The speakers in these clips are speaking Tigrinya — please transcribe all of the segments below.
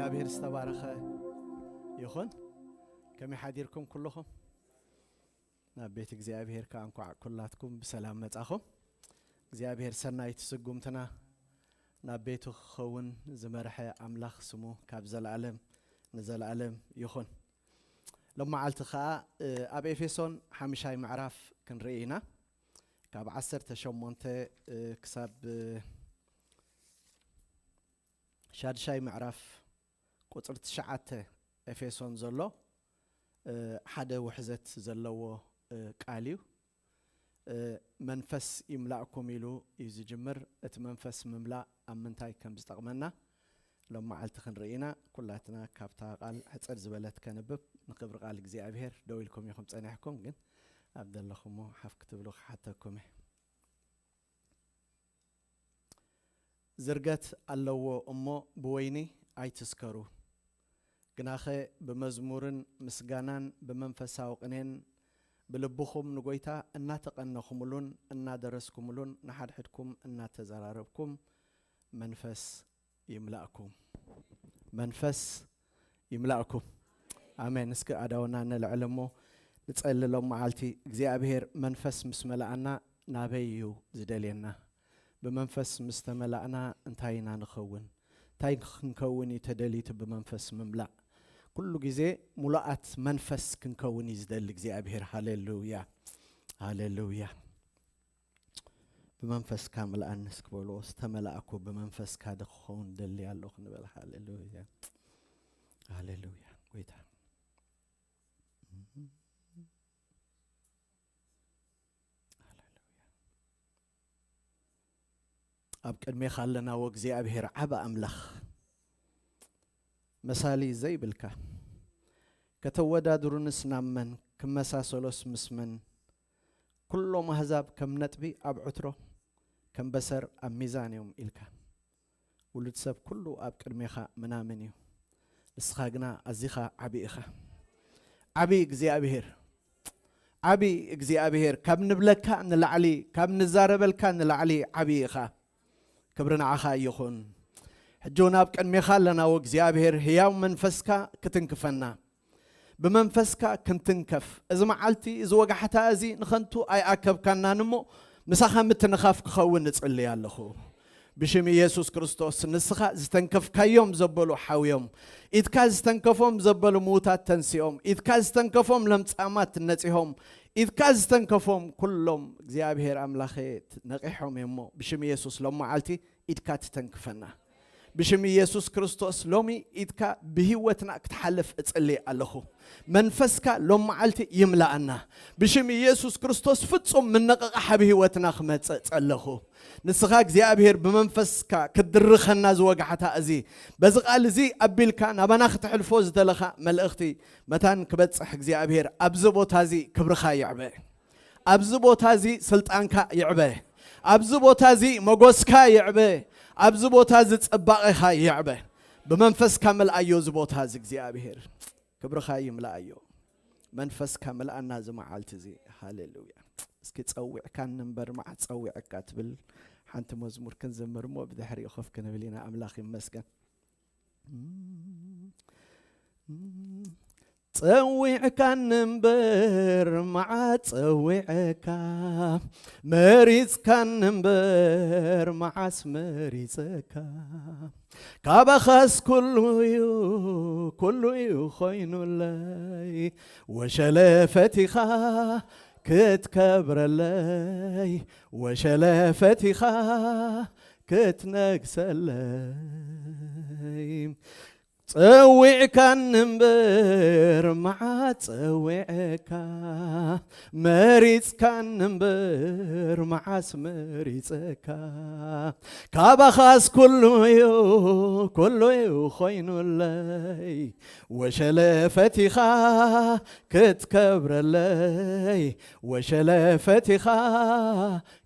እግዚኣብሔር ዝተባረኸ ይኹን። ከመይ ሓዲርኩም ኩልኹም? ናብ ቤት እግዚኣብሔር ከኣ እንኳዕ ኩላትኩም ብሰላም መጻኹም። እግዚኣብሔር ሰናይቲ ስጉምትና ናብ ቤቱ ክኸውን ዝመርሐ ኣምላኽ ስሙ ካብ ዘለኣለም ንዘለኣለም ይኹን። ሎመዓልቲ ከኣ፣ እ፣ ኣብ ኤፌሶን ሓምሻይ ምዕራፍ ክንርኢ ኢና። ካብ ዓሰርተ ሸሞንተ፣ እ፣ ክሳብ፣ እ፣ ሻድሻይ ምዕራፍ ቁጽሪ ትሽዓተ ኤፌሶን ዘሎ፣ እ፣ ሓደ ውሕዘት ዘለዎ፣ እ፣ ቃል እዩ። እ፣ መንፈስ ይምላእኩም ኢሉ እዩ ዝጅምር። እቲ መንፈስ ምምላእ ኣብ ምንታይ ከም ዝጠቕመና ሎም መዓልቲ ክንርኢ ኢና። ኩላትና ካብታ ቃል ሕጽር ዝበለት ከንብብ፣ ንክብሪ ቃል እግዚኣብሔር። ደው ኢልኩም ኢኹም ጸኒሕኩም፣ ግን ኣብ ዘለኹሞ ሓፍ ክትብሉ ክሓተኩም እየ። ዝርገት ኣለዎ እሞ ብወይኒ ኣይትስከሩ፣ ግናኸ ብመዝሙርን ምስጋናን ብመንፈሳዊ ቅኔን ብልብኹም ንጎይታ እናተቐነኹምሉን እናደረስኩምሉን ንሓድሕድኩም እናተዘራረብኩም መንፈስ ይምላእኩም። መንፈስ ይምላእኩም። ኣሜን። እስኪ ኣዳውና ነልዕል እሞ ንጸሊ። ሎም መዓልቲ እግዚኣብሔር መንፈስ ምስ መላኣና ናበይ እዩ ዝደልየና? ብመንፈስ ምስ ተመላእና እንታይ ኢና ንኸውን? እንታይ ክንከውን እዩ ተደሊቱ ብመንፈስ ምምላእ? ኩሉ ግዜ ሙሉኣት መንፈስ ክንከውን እዩ ዝደሊ እግዚኣብሔር። ሃሌሉያ፣ ሃሌሉያ። ብመንፈስካ ምልኣኒ እስኪ በልዎ። ዝተመላእኩ ብመንፈስካ ዶ ክኸውን ደሊ ኣለኹ ንበል። ሃሌሉያ፣ ሃሌሉያ። ጎይታ፣ ሃሌሉያ። ኣብ ቅድሜኻ ኣለና፣ ወእግዚኣብሔር ዓቢ ኣምላኽ፣ መሳሊ ዘይብልካ። ከተወዳድሩንስ ናብ መን? ክመሳሰሎስ ምስ መን? ኩሎም ኣህዛብ ከም ነጥቢ ኣብ ዕትሮ፣ ከም በሰር ኣብ ሚዛን እዮም ኢልካ። ውሉድ ሰብ ኩሉ ኣብ ቅድሜኻ ምናምን እዩ። ንስኻ ግና ኣዚኻ ዓቢ ኢኻ። ዓቢ እግዚኣብሔር፣ ዓቢ እግዚኣብሔር፣ ካብ ንብለካ ንላዕሊ፣ ካብ ንዛረበልካ ንላዕሊ ዓቢ ኢኻ። ክብሪ ንዓኻ ይኹን። ሕጂ እውን ኣብ ቅድሜኻ ኣለና፣ ወእግዚኣብሔር፣ ህያው መንፈስካ ክትንክፈና፣ ብመንፈስካ ክንትንከፍ፣ እዚ መዓልቲ፣ እዚ ወጋሕታ እዚ ንኸንቱ ኣይኣከብካናን እሞ፣ ምሳኻ ምትንኻፍ ክኸውን እጽሊ ኣለኹ። ብሽም ኢየሱስ ክርስቶስ፣ ንስኻ ዝተንከፍካዮም ዘበሉ ሓውዮም፣ ኢድካ ዝተንከፎም ዘበሉ ምዉታት ተንሲኦም፣ ኢድካ ዝተንከፎም ለምጻማት ነጺሆም፣ ኢድካ ዝተንከፎም ኩሎም እግዚኣብሔር ኣምላኸ ነቒሖም እዮም እሞ፣ ብሽም ኢየሱስ ሎም መዓልቲ ኢድካ ትተንክፈና። ብሽም ኢየሱስ ክርስቶስ ሎሚ ኢድካ ብህይወትና ክትሓልፍ እጽሊ ኣለኹ። መንፈስካ ሎም መዓልቲ ይምላኣና። ብሽም ኢየሱስ ክርስቶስ ፍጹም ምንቕቓሕ ኣብ ህይወትና ክመጽእ ጸለኹ። ንስኻ እግዚኣብሔር ብመንፈስካ ክትድርኸና ዝወጋሕታ እዚ፣ በዚ ቃል እዚ ኣቢልካ ናባና ክትሕልፎ ዝደለኻ መልእኽቲ መታን ክበጽሕ እግዚኣብሔር ኣብዚ ቦታ እዚ ክብርኻ ይዕበ። ኣብዚ ቦታ እዚ ስልጣንካ ይዕበ። ኣብዚ ቦታ እዚ መጎስካ ይዕበ። ኣብዚ ቦታ እዚ ጽባቐኻ ይዕበ። ብመንፈስካ መልኣዮ እዚ ቦታ እዚ እግዚኣብሔር። ክብርኻ ይምልኣዮ። መንፈስካ መልኣና እዚ መዓልቲ እዚ። ሃሌሉያ። እስኪ ጸዊዕካኒ እምበር መዓስ ጸዊዐካ ትብል ሓንቲ መዝሙር ክንዘምር እሞ ብድሕሪኡ ኮፍ ክንብል ኢና። ኣምላኽ ይመስገን። ጸዊዕካኒ እምበር መዓስ ጸዊዐካ፣ መሪጽካኒ እምበር መዓስ መሪጸካ። ካባኻስ ኩሉ እዩ፣ ኩሉ እዩ ኮይኑለይ። ወሸለ ፈቲኻ ክትከብረለይ፣ ወሸለ ፈቲኻ ክትነግሰለይ። ጸዊዕካኒ እምበር መዓስ ጸዊዐካ፣ መሪጽካኒ እምበር መዓስ መሪጸካ። ካባኻስ ኩሉ እዩ፣ ኩሉ እዩ ኮይኑለይ። ወሸለ ፈቲኻ ክትከብረለይ፣ ወሸለ ፈቲኻ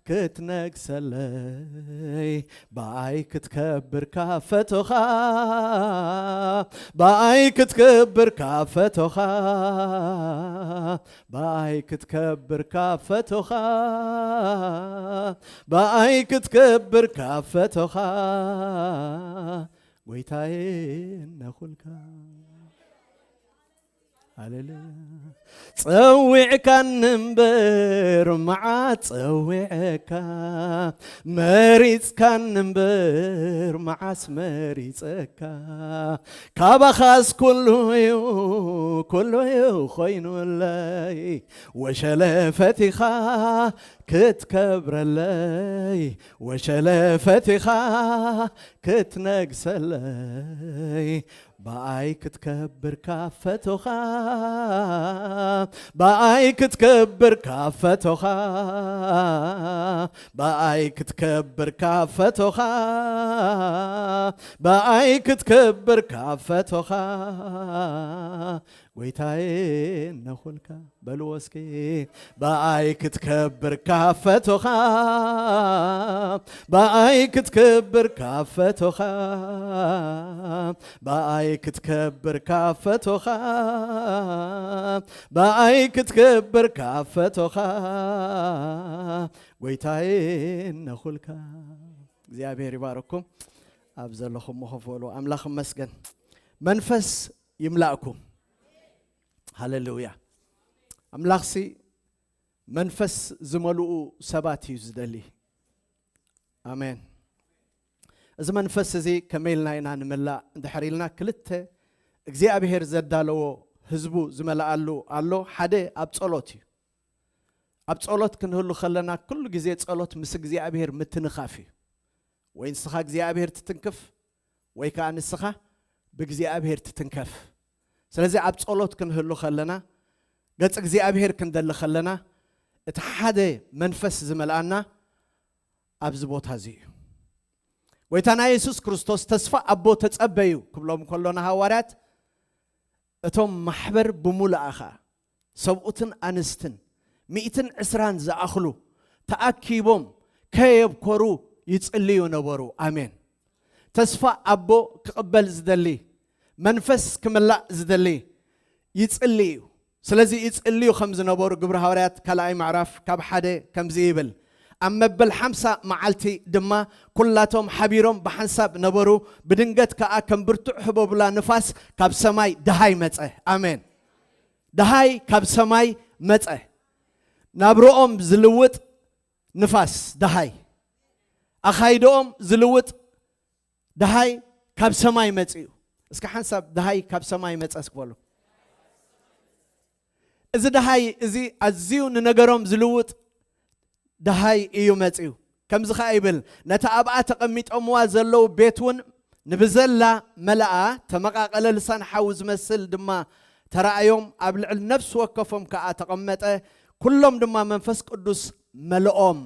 ክትነግሰለይ። ብኣይ ክትከብር ካብ ፈቶኻ፣ ብኣይ ክትከብር ካብ ፈቶኻ፣ ብኣይ ክትከብር ካብ ፈቶኻ፣ ብኣይ ክትከብር ካብ ፈቶኻ። ጎይታዬ እነኹልካ። ሃሌሉያ። ጸዊዕካኒ እምበር መዓስ ጸዊዐካ፣ መሪጽካኒ እምበር መዓስ መሪጸካ። ካባኻስ ኩሉ እዩ፣ ኩሉ እዩ ኮይኑለይ። ወሸለፈቲኻ ክትከብረለይ፣ ወሸለፈቲኻ ክትነግሰለይ። ብኣይ ክትከብር ካብ ፈቶኻ፣ ብኣይ ክትከብር ካብ ፈቶኻ፣ ብኣይ ክትከብር ካብ ፈቶኻ፣ ብኣይ ክትከብር ካብ ፈቶኻ፣ ጎይታዬ እነኹልካ። በልዎ እስኪ። ብኣይ ክትከብር ካብ ፈቶኻ፣ ብኣይ ክትከብር ካብ ፈቶኻ፣ ብኣይ ክትከብር ካብ ፈቶኻ፣ ብኣይ ክትከብር ካብ ፈቶኻ፣ ጎይታዬ እነኹልካ። እግዚኣብሔር ይባርኩም። ኣብ ዘለኹም ኮፍ በሉ። ኣምላኽ ይመስገን። መንፈስ ይምላእኩም። ሃሌሉያ። ኣምላኽሲ መንፈስ ዝመልኡ ሰባት እዩ ዝደሊ። ኣሜን። እዚ መንፈስ እዚ ከመይ ኢልና ኢና ንምላእ እንድሕር ኢልና፣ ክልተ እግዚኣብሔር ዘዳለዎ ህዝቡ ዝመልኣሉ ኣሎ። ሓደ ኣብ ጸሎት እዩ። ኣብ ጸሎት ክንህሉ ከለና ኩሉ ግዜ ጸሎት ምስ እግዚኣብሔር ምትንኻፍ እዩ። ወይ ንስኻ እግዚኣብሔር ትትንክፍ፣ ወይ ከኣ ንስኻ ብእግዚኣብሔር ትትንከፍ። ስለዚ ኣብ ጸሎት ክንህሉ ከለና፣ ገጽ እግዚኣብሔር ክንደሊ ከለና፣ እቲ ሓደ መንፈስ ዝመልኣና ኣብዚ ቦታ እዚ እዩ። ጎይታና የሱስ ክርስቶስ፣ "ተስፋ ኣቦ ተጸበዩ" ክብሎም ከሎ ንሃዋርያት፣ እቶም ማሕበር ብምሉኣ ኸኣ፣ ሰብኡትን ኣንስትን፣ ሚእትን ዕስራን ዝኣኽሉ ተኣኪቦም ከየብኮሩ ይጽልዩ ነበሩ። ኣሜን። ተስፋ ኣቦ ክቕበል ዝደሊ፣ መንፈስ ክምላእ ዝደሊ ይጽሊ እዩ። ስለዚ ይጽልዩ ከም ዝነበሩ ግብሪ ሃዋርያት ካልኣይ ምዕራፍ ካብ ሓደ ከምዚ ይብል፣ "ኣብ መበል ሓምሳ መዓልቲ ድማ ኩላቶም ሓቢሮም ብሓንሳብ ነበሩ፣ ብድንገት ከኣ ከም ብርቱዕ ህቦብላ ንፋስ ካብ ሰማይ ደሃይ መጸ።" ኣሜን። ደሃይ ካብ ሰማይ መጸ። ናብርኦም ዝልውጥ ንፋስ ደሃይ፣ ኣኻይድኦም ዝልውጥ ደሃይ ካብ ሰማይ መጺኡ። እስኪ ሓንሳብ ደሃይ ካብ ሰማይ መጸ እስኪ በሉ። እዚ ደሃይ እዚ ኣዝዩ ንነገሮም ዝልውጥ ደሃይ እዩ መጺኡ። ከምዚ ኸኣ ይብል፣ "ነታ ኣብኣ ተቐሚጦምዋ ዘለዉ ቤት እውን ንብዘላ መለኣ፣ ተመቓቐለ፣ ልሳን ሓዊ ዝመስል ድማ ተራእዮም፣ ኣብ ልዕሊ ነፍሲ ወከፎም ከኣ ተቐመጠ፣ ኩሎም ድማ መንፈስ ቅዱስ መልኦም።"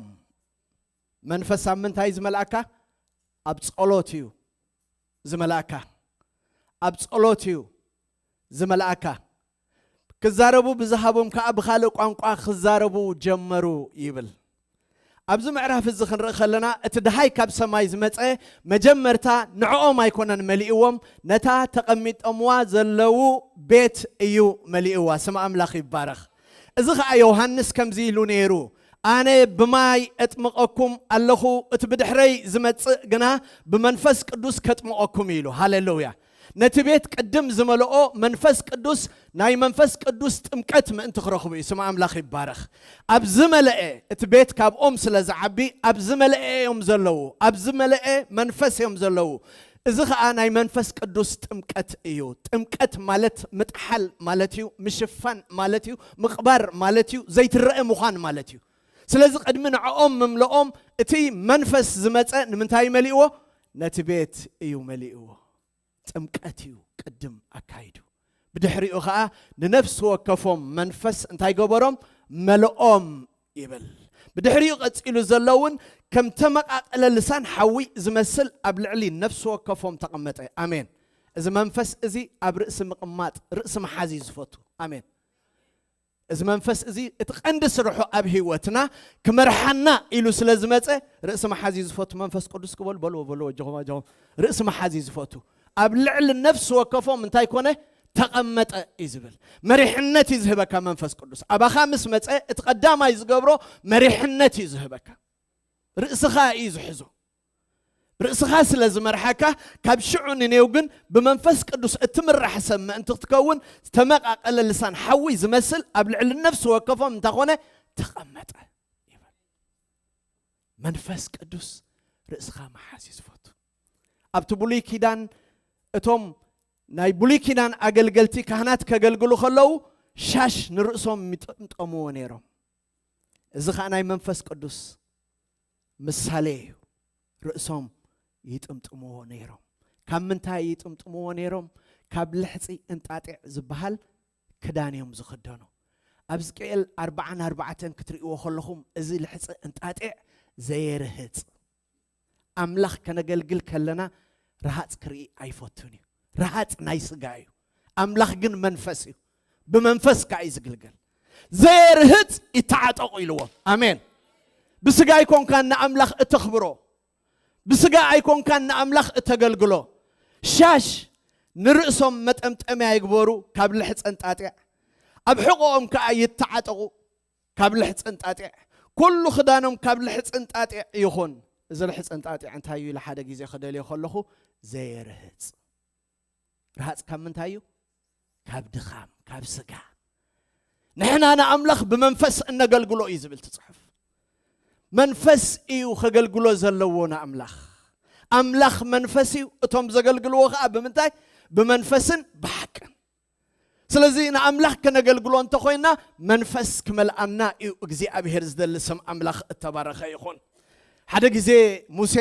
መንፈስ ኣብ ምንታይ ዝመልኣካ? ኣብ ጸሎት እዩ ዝመልኣካ። ኣብ ጸሎት እዩ ዝመልኣካ። ክዛረቡ ብዝሃቦም ከኣ ብኻልእ ቋንቋ ክዛረቡ ጀመሩ ይብል። ኣብዚ ምዕራፍ እዚ ክንርኢ ከለና፣ እቲ ደሃይ ካብ ሰማይ ዝመጸ መጀመርታ ንዕኦም ኣይኮነን መሊእዎም፣ ነታ ተቐሚጦምዋ ዘለዉ ቤት እዩ መሊእዋ። ስም ኣምላኽ ይባረኽ። እዚ ኸኣ ዮሃንስ ከምዚ ኢሉ ነይሩ፣ "ኣነ ብማይ እጥምቐኩም ኣለኹ፣ እቲ ብድሕረይ ዝመጽእ ግና ብመንፈስ ቅዱስ ከጥምቐኩም" እዩ ኢሉ። ሃሌሉያ። ነቲ ቤት ቅድም ዝመልኦ መንፈስ ቅዱስ፣ ናይ መንፈስ ቅዱስ ጥምቀት ምእንቲ ክረኽቡ እዩ። ስም ኣምላኽ ይባረኽ። ኣብ ዝመልአ፣ እቲ ቤት ካብኦም ስለ ዝዓቢ፣ ኣብ ዝመልአ እዮም ዘለዉ። ኣብ ዝመልአ መንፈስ እዮም ዘለዉ። እዚ ኸኣ ናይ መንፈስ ቅዱስ ጥምቀት እዩ። ጥምቀት ማለት ምጥሓል ማለት እዩ፣ ምሽፋን ማለት እዩ፣ ምቕባር ማለት እዩ፣ ዘይትረአ ምዃን ማለት እዩ። ስለዚ ቅድሚ ንዕኦም ምምልኦም እቲ መንፈስ ዝመጸ ንምንታይ መሊእዎ? ነቲ ቤት እዩ መሊእዎ። ጥምቀት እዩ ቅድም ኣካይዱ። ብድሕሪኡ ኸኣ ንነፍሲ ወከፎም መንፈስ እንታይ ገበሮም? መልኦም ይብል። ብድሕሪኡ ቀጺሉ ዘሎ እውን ከም ተመቓቐለ ልሳን ሓዊ ዝመስል ኣብ ልዕሊ ነፍሲ ወከፎም ተቐመጠ። ኣሜን። እዚ መንፈስ እዚ ኣብ ርእሲ ምቕማጥ፣ ርእሲ ምሓዝ እዩ ዝፈቱ። ኣሜን። እዚ መንፈስ እዚ እቲ ቀንዲ ስርሑ ኣብ ህይወትና ክመርሓና ኢሉ ስለ ዝመጸ፣ ርእሲ ምሓዝ እዩ ዝፈቱ። መንፈስ ቅዱስ ክበሉ፣ በልዎ፣ በልዎ፣ ኣጆኹም፣ ኣጆኹም። ርእሲ ምሓዝ እዩ ዝፈቱ። ኣብ ልዕሊ ነፍሲ ወከፎም እንታይ ኮነ? ተቐመጠ እዩ ዝብል። መሪሕነት እዩ ዝህበካ መንፈስ ቅዱስ። ኣባኻ ምስ መጸ፣ እቲ ቀዳማይ ዝገብሮ መሪሕነት እዩ ዝህበካ። ርእስኻ እዩ ዝሕዞ። ርእስኻ ስለ ዝመርሓካ፣ ካብ ሽዑ ንኔው ግን ብመንፈስ ቅዱስ እትምራሕ ሰብ ምእንቲ ክትከውን፣ ዝተመቓቐለ ልሳን ሓዊ ዝመስል ኣብ ልዕሊ ነፍሲ ወከፎም እንተኾነ ተቐመጠ ይብል። መንፈስ ቅዱስ ርእስኻ መሓዝ እዩ ዝፈቱ። ኣብቲ ብሉይ ኪዳን እቶም ናይ ብሉይ ኪዳን ኣገልገልቲ ካህናት ከገልግሉ ከለዉ ሻሽ ንርእሶም ይጥምጠምዎ ነይሮም። እዚ ኸኣ ናይ መንፈስ ቅዱስ ምሳሌ እዩ። ርእሶም ይጥምጥምዎ ነይሮም። ካብ ምንታይ ይጥምጥምዎ ነይሮም? ካብ ልሕፂ እንጣጢዕ ዝበሃል ክዳን እዮም ዝኽደኑ። ኣብ ሕዝቅኤል ኣርባዓን ኣርባዕተን ክትርእይዎ ከለኹም፣ እዚ ልሕፂ እንጣጢዕ ዘየርህፅ፣ ኣምላኽ ከነገልግል ከለና ረሃፅ ክርኢ ኣይፈቱን እዩ። ረሃፅ ናይ ስጋ እዩ። ኣምላኽ ግን መንፈስ እዩ። ብመንፈስ ከኣ እዩ ዝግልገል። ዘየርህፅ ይተዓጠቑ ኢልዎም። ኣሜን። ብስጋ ኣይኮንካን ንኣምላኽ እተኽብሮ፣ ብስጋ ኣይኮንካን ንኣምላኽ እተገልግሎ። ሻሽ ንርእሶም መጠምጠምያ ይግበሩ ካብ ልሕፀ እንጣጢዕ፣ ኣብ ሕቖኦም ከኣ ይተዓጠቑ ካብ ልሕፀ እንጣጢዕ። ኩሉ ክዳኖም ካብ ልሕፀ እንጣጢዕ ይኹን። እዚ ልሕፀ እንጣጢዕ እንታይ እዩ ኢለ ሓደ ግዜ ክደልዮ ከለኹ፣ ዘየርህፅ። ርሃፅ ካብ ምንታይ እዩ? ካብ ድኻም፣ ካብ ስጋ። ንሕና ንኣምላኽ ብመንፈስ እነገልግሎ እዩ ዝብል እቲ ጽሑፍ። መንፈስ እዩ ከገልግሎ ዘለዎ ንኣምላኽ። ኣምላኽ መንፈስ እዩ። እቶም ዘገልግልዎ ኸኣ ብምንታይ? ብመንፈስን ብሓቅን። ስለዚ ንኣምላኽ ከነገልግሎ እንተኾይና መንፈስ ክመልኣና እዩ እግዚኣብሔር ዝደሊ። ስም ኣምላኽ እተባረኸ ይኹን። ሓደ ግዜ ሙሴ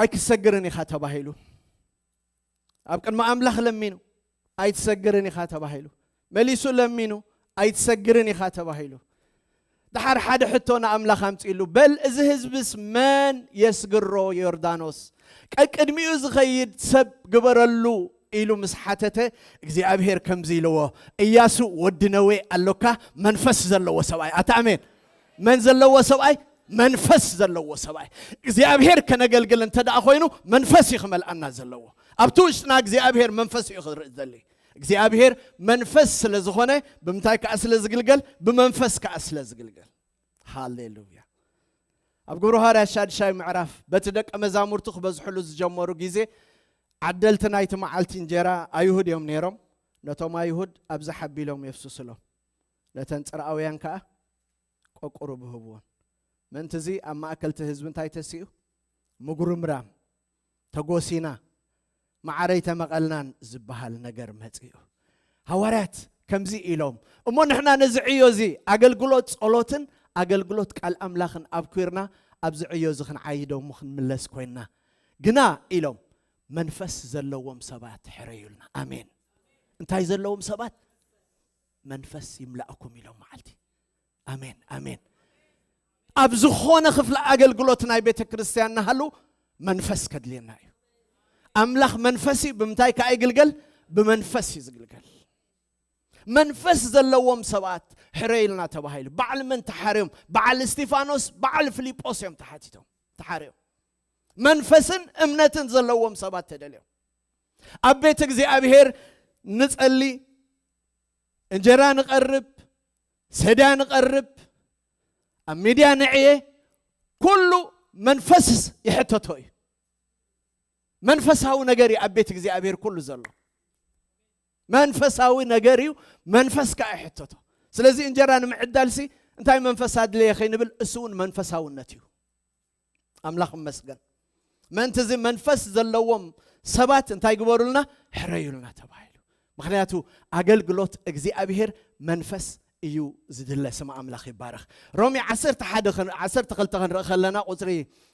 ኣይክትሰግርን ኢኻ ተባሂሉ። ኣብ ቅድሚ ኣምላኽ ለሚኑ፣ ኣይትሰግርን ኢኻ ተባሂሉ። መሊሱ ለሚኑ፣ ኣይትሰግርን ኢኻ ተባሂሉ። ደሓር ሓደ ሕቶ ንኣምላኽ ኣምጺእሉ፣ በል እዚ ህዝብስ መን የስግሮ ዮርዳኖስ? ቀቅድሚኡ ዝኸይድ ሰብ ግበረሉ ኢሉ ምስ ሓተተ፣ እግዚኣብሔር ከምዚ ኢልዎ፣ እያሱ ወዲ ነዌ ኣሎካ፣ መንፈስ ዘለዎ ሰብኣይ። ኣታ ኣሜን። መን ዘለዎ ሰብኣይ? መንፈስ ዘለዎ ሰብኣይ። እግዚኣብሔር ከነገልግል እንተ ደኣ ኮይኑ መንፈስ እዩ ክመልኣና ዘለዎ። ኣብቲ ውሽጥና እግዚኣብሔር መንፈስ እዩ ክርኢ ዘለ። እግዚኣብሔር መንፈስ ስለ ዝኾነ ብምንታይ ከኣ ስለ ዝግልገል? ብመንፈስ ከኣ ስለ ዝግልገል። ሃሌሉያ። ኣብ ግብረ ሃዋርያት ሻድሻይ ምዕራፍ በቲ ደቀ መዛሙርቱ ክበዝሕሉ ዝጀመሩ ግዜ ዓደልቲ ናይቲ መዓልቲ እንጀራ ኣይሁድ እዮም ነይሮም። ነቶም ኣይሁድ ኣብዚ ሓቢሎም የፍስስሎም። ነተን ጽርኣውያን ከኣ ቆቁሩ ብህብዎን። ምእንቲ እዚ ኣብ ማእከል እቲ ህዝቢ እንታይ ተሲኡ? ምጉርምራም፣ ተጎሲና፣ ማዕረይ ተመቐልናን ዝበሃል ነገር መጺኡ። ሃዋርያት ከምዚ ኢሎም፣ እሞ ንሕና ነዚ ዕዮ እዚ ኣገልግሎት ጸሎትን ኣገልግሎት ቃል ኣምላኽን ኣብኲርና ኣብዚ ዕዮ እዚ ክንዓይዶ እሞ ክንምለስ ኮይንና። ግና ኢሎም፣ መንፈስ ዘለዎም ሰባት ሕረዩልና። ኣሜን። እንታይ ዘለዎም ሰባት? መንፈስ ይምላእኩም ኢሎም መዓልቲ። ኣሜን፣ ኣሜን። ኣብ ዝኾነ ክፍሊ ኣገልግሎት ናይ ቤተ ክርስቲያን ንሃሉ መንፈስ ከድልየና እዩ። ኣምላኽ መንፈስ እዩ። ብምንታይ ከኣ ይግልገል? ብመንፈስ እዩ ዝግልገል። መንፈስ ዘለዎም ሰባት ሕረዩልና ተባሂሉ። በዓል መን ተሓርዮም? በዓል እስጢፋኖስ፣ በዓል ፊልጶስ እዮም ተሓቲቶም፣ ተሓርዮም። መንፈስን እምነትን ዘለዎም ሰባት ተደልዮም። ኣብ ቤት እግዚኣብሔር ንጸሊ፣ እንጀራ ንቐርብ፣ ሰድያ ንቐርብ፣ ኣብ ሚድያ ንዕየ፣ ኩሉ መንፈስ ይሕተቶ እዩ። መንፈሳዊ ነገር እዩ ኣብ ቤት እግዚኣብሔር ኩሉ ዘሎ። መንፈሳዊ ነገር እዩ፣ መንፈስ ከኣ ይሕተቶ። ስለዚ እንጀራ ንምዕዳልሲ እንታይ መንፈስ ኣድለየ ከይንብል፣ እሱ እውን መንፈሳውነት እዩ። ኣምላኽ ይመስገን። ምእንቲ እዚ መንፈስ ዘለዎም ሰባት እንታይ ግበሩልና? ሕረዩልና ተባሂሉ። ምኽንያቱ ኣገልግሎት እግዚኣብሔር መንፈስ እዩ ዝድለ። ስም ኣምላኽ ይባረኽ። ሮሜ ዓሰርተ ሓደ ኸን-፣ ዓሰርተ ክልተ ክንርኢ ከለና ቁጽሪ፣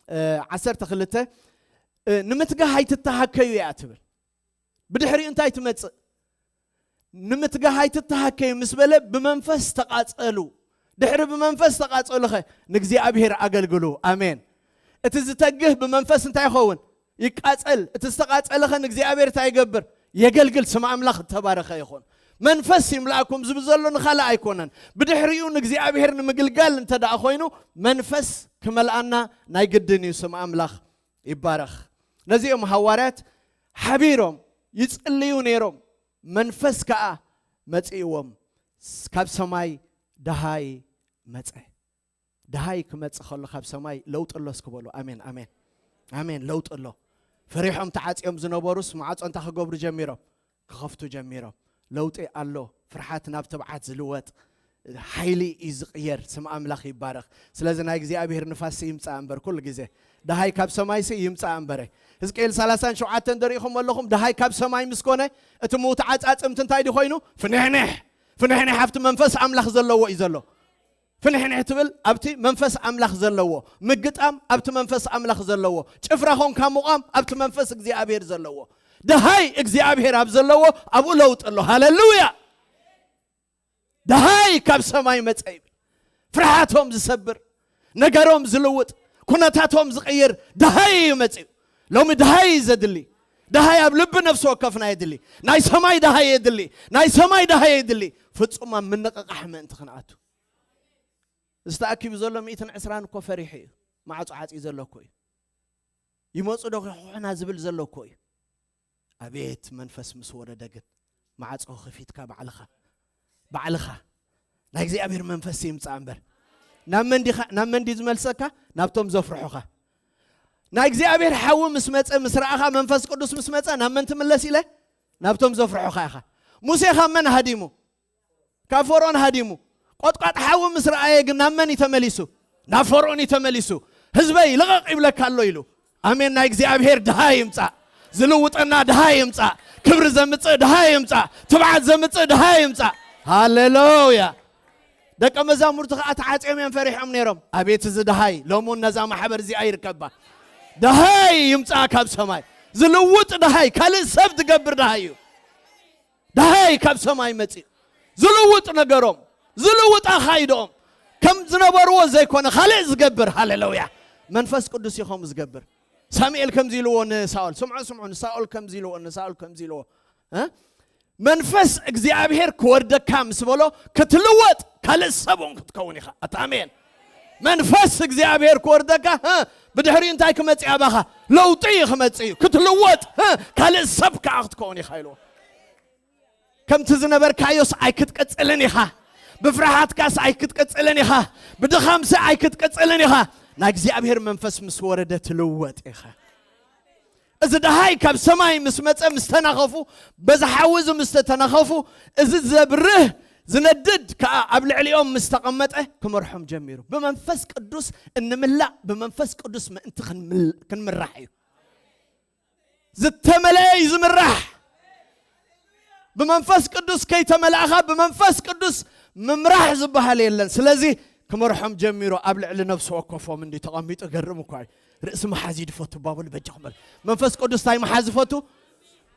እ፣ ዓሰርተ ክልተ፣ እ፣ ንምትጋህ ኣይትተሃከዩ እያ ትብል። ብድሕሪኡ እንታይ ትመጽእ? ንምትጋህ ኣይትተሃከዩ ምስ በለ ብመንፈስ ተቓጸሉ። ድሕሪ ብመንፈስ ተቓጸሉኸ ንእግዚኣብሔር ኣገልግሉ። ኣሜን። እቲ ዝተግህ ብመንፈስ እንታይ ይኸውን? ይቃጸል። እቲ ዝተቓጸለኸ ንእግዚኣብሔር እንታይ ይገብር? የገልግል። ስም ኣምላኽ እተባረኸ ይኹን። መንፈስ ይምላእኩም ዝብል ዘሎ ንኻልእ ኣይኮነን። ብድሕሪኡ ንእግዚኣብሔር ንምግልጋል እንተ ደኣ ኮይኑ መንፈስ ክመልኣና ናይ ግድን እዩ። ስም ኣምላኽ ይባረኽ። ነዚኦም ሃዋርያት ሓቢሮም ይጽልዩ ነይሮም። መንፈስ ከኣ መጺእዎም። ስ-፣ ካብ ሰማይ ደሃይ መጸ። ደሃይ ክመጽእ ከሎ ካብ ሰማይ ለውጢ ኣሎ እስኪ በሉ። ኣሜን፣ ኣሜን። ኣሜን። ለውጢ ኣሎ። ፈሪሖም ተዓጽዮም ዝነበሩስ ማዕጾ እንታይ ክገብሩ ጀሚሮም? ክኸፍቱ ጀሚሮም። ለውጢ ኣሎ። ፍርሓት ናብ ትብዓት ዝልወጥ ሓይሊ እዩ ዝቕየር። ስም ኣምላኽ ይባረኽ። ስለዚ ናይ እግዚኣብሔር ንፋስ ይምጻእ እምበር ኩሉ ግዜ ደሃይ ካብ ሰማይሲ ይምጻእ እምበረ። ሕዝቅኤል ሰላሳን ሸውዓተን ደሪኹም ኣለኹም። ደሃይ ካብ ሰማይ ምስ ኮነ እቲ ምውት ዓጻጽምቲ እንታይ ድዩ ኮይኑ? ፍንሕንሕ ፍንሕንሕ ኣብቲ መንፈስ ኣምላኽ ዘለዎ እዩ ዘሎ። ፍንሕንሕ ትብል ኣብቲ መንፈስ ኣምላኽ ዘለዎ ምግጣም፣ ኣብቲ መንፈስ ኣምላኽ ዘለዎ ጭፍራ ኾንካ ምቋም፣ ኣብቲ መንፈስ እግዚኣብሔር ዘለዎ። ደሃይ እግዚኣብሔር ኣብ ዘለዎ ኣብኡ ለውጢ ኣሎ። ሃሌሉያ። ደሃይ ካብ ሰማይ መጸ ይብል። ፍርሃቶም ዝሰብር፣ ነገሮም ዝልውጥ፣ ኩነታቶም ዝቕይር ደሃይ እዩ መጺኡ። ሎሚ ደሃይ እዩ ዘድሊ። ደሃይ ኣብ ልቢ ነፍሲ ወከፍና የድሊ። ናይ ሰማይ ደሃይ የድሊ። ናይ ሰማይ ደሃይ የድሊ። ፍጹም ኣብ ምንቕቓሕ ምእንቲ ክንኣቱ። ዝተኣኪቡ ዘሎ ሚእትን ዕስራን እኮ ፈሪሑ እዩ። ማዕጾ ዓጽዩ ዘሎ እኮ እዩ። ይመጹ ዶ ክሕና ዝብል ዘሎ እኮ እዩ። ኣቤት መንፈስ ምስ ወረደ ግን ማዕጾ ክፊትካ ባዕልኻ፣ ባዕልኻ ናይ እግዚኣብሔር መንፈስ ይምጻእ እምበር። ናብ መን ዲኻ፣ ናብ መን ድዩ ዝመልሰካ? ናብቶም ዘፍርሑኻ። ናይ እግዚኣብሔር ሓዊ ምስ መጸ፣ ምስ ረኣኻ፣ መንፈስ ቅዱስ ምስ መጸ ናብ መን ትምለስ ኢለ? ናብቶም ዘፍርሑኻ ኢኻ። ሙሴ ካብ መን ሃዲሙ? ካብ ፈርኦን ሃዲሙ። ቆጥቋጥ ሓዊ ምስ ረኣየ ግን ናብ መን እዩ ተመሊሱ? ናብ ፈርኦን እዩ ተመሊሱ። ህዝበይ ልቐቕ ይብለካ ኣሎ ኢሉ። ኣሜን። ናይ እግዚኣብሔር ድሃ ይምጻእ። ዝልውጠና ድሃ ይምጻእ። ክብሪ ዘምጽእ ድሃ ይምጻእ። ትብዓት ዘምጽእ ድሃ ይምጻእ። ሃሌሉያ። ደቀ መዛሙርቲ ከኣ ተዓጽዮም እዮም ፈሪሖም ነይሮም። ኣቤት እዚ ድሃይ ሎሚ እውን ነዛ ማሕበር እዚኣ ይርከባ። ድሃይ ይምጻእ ካብ ሰማይ። ዝልውጥ ድሃይ፣ ካልእ ሰብ ትገብር ድሃይ እዩ። ደሃይ ካብ ሰማይ መጺኡ ዝልውጥ ነገሮም፣ ዝልውጥ ኣኻይዶም፣ ከም ዝነበርዎ ዘይኮነ ካልእ ዝገብር። ሃሌሉያ። መንፈስ ቅዱስ እዩ ከምኡ ዝገብር። ሳሙኤል ከምዚ ኢልዎ ንሳኦል፣ ስምዑ፣ ስምዑ፣ ንሳኦል ከምዚ ኢልዎ፣ ንሳኦል ከምዚ ኢልዎ። እ? መንፈስ እግዚኣብሔር ክወርደካ ምስ በሎ ክትልወጥ ካልእ ሰብ እውን ክትከውን ኢኻ። ኣታ ኣሜን። መንፈስ እግዚኣብሔር ክወርደካ፣ እ? ብድሕሪኡ እንታይ ክመጽእ ኣባኻ? ለውጢ እዩ ክመጽእ እዩ። ክትልወጥ፣ እ? ካልእ ሰብ ከኣ ክትከውን ኢኻ ኢልዎ። ከምቲ ዝነበርካዮስ ኣይክትቅጽልን ኢኻ። ብፍርሃትካስ ኣይክትቅጽልን ኢኻ። ብድኻምሲ ኣይክትቅጽልን ኢኻ። ናይ እግዚኣብሔር መንፈስ ምስ ወረደ ትልወጥ ኢኻ። እዚ ደሃይ ካብ ሰማይ ምስ መጸ፣ ምስ ተናኸፉ፣ በዚ ሓዊ እዚ ምስ ተተናኸፉ፣ እዚ ዘብርህ ዝነድድ ከኣ ኣብ ልዕሊኦም ምስ ተቐመጠ፣ ክመርሖም ጀሚሩ። ብመንፈስ ቅዱስ እንምላእ፣ ብመንፈስ ቅዱስ ምእንቲ ክንምል-፣ ክንምራሕ እዩ። ዝተመልአ እዩ ዝምራሕ። ብመንፈስ ቅዱስ ከይተመላእኻ ብመንፈስ ቅዱስ ምምራሕ ዝበሃል የለን። ስለዚ ክመርሖም ጀሚሩ ኣብ ልዕሊ ነፍሲ ወከፎም እንዲ ተቐሚጡ ገርም እኳ እዩ። ርእሲ መሓዚ ድፈቱ ባበሉ በጃኹም በል። መንፈስ ቅዱስ እንታይ መሓዚ ፈቱ?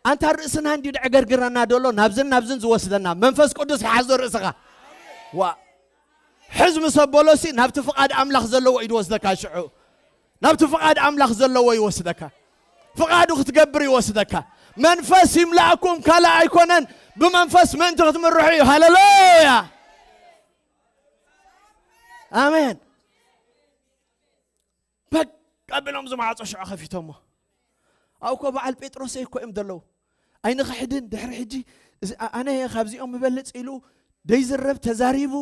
ኣንታ ርእስና እንዲ ድዕገርግረና ደሎ ናብዝን ናብዝን ዝወስደና መንፈስ ቅዱስ ይሓዞ ርእስኻ። ዋ ሕዝ ምስ ኣበሎሲ ናብቲ ፍቓድ ኣምላኽ ዘለዎ እዩ ድወስደካ ሽዑ ናብቲ ፍቓድ ኣምላኽ ዘለዎ ይወስደካ። ፍቓዱ ክትገብር ይወስደካ። መንፈስ ይምላእኩም ካልእ ኣይኮነን፣ ብመንፈስ ምእንቲ ክትምርሑ እዩ። ሃሌሉያ ኣሜን። በቃ ብሎም ዝማዕጾ ሽዑ ከፊቶሞ። ኣብኮ በዓል ጴጥሮስ እኮ እዮም ዘለዉ። ኣይንኽሕድን ድሕሪ ሕጂ እዚ ኣ-፣ ኣነ እየ ካብዚኦም ምበልጽ ኢሉ ደይዝረብ ተዛሪቡ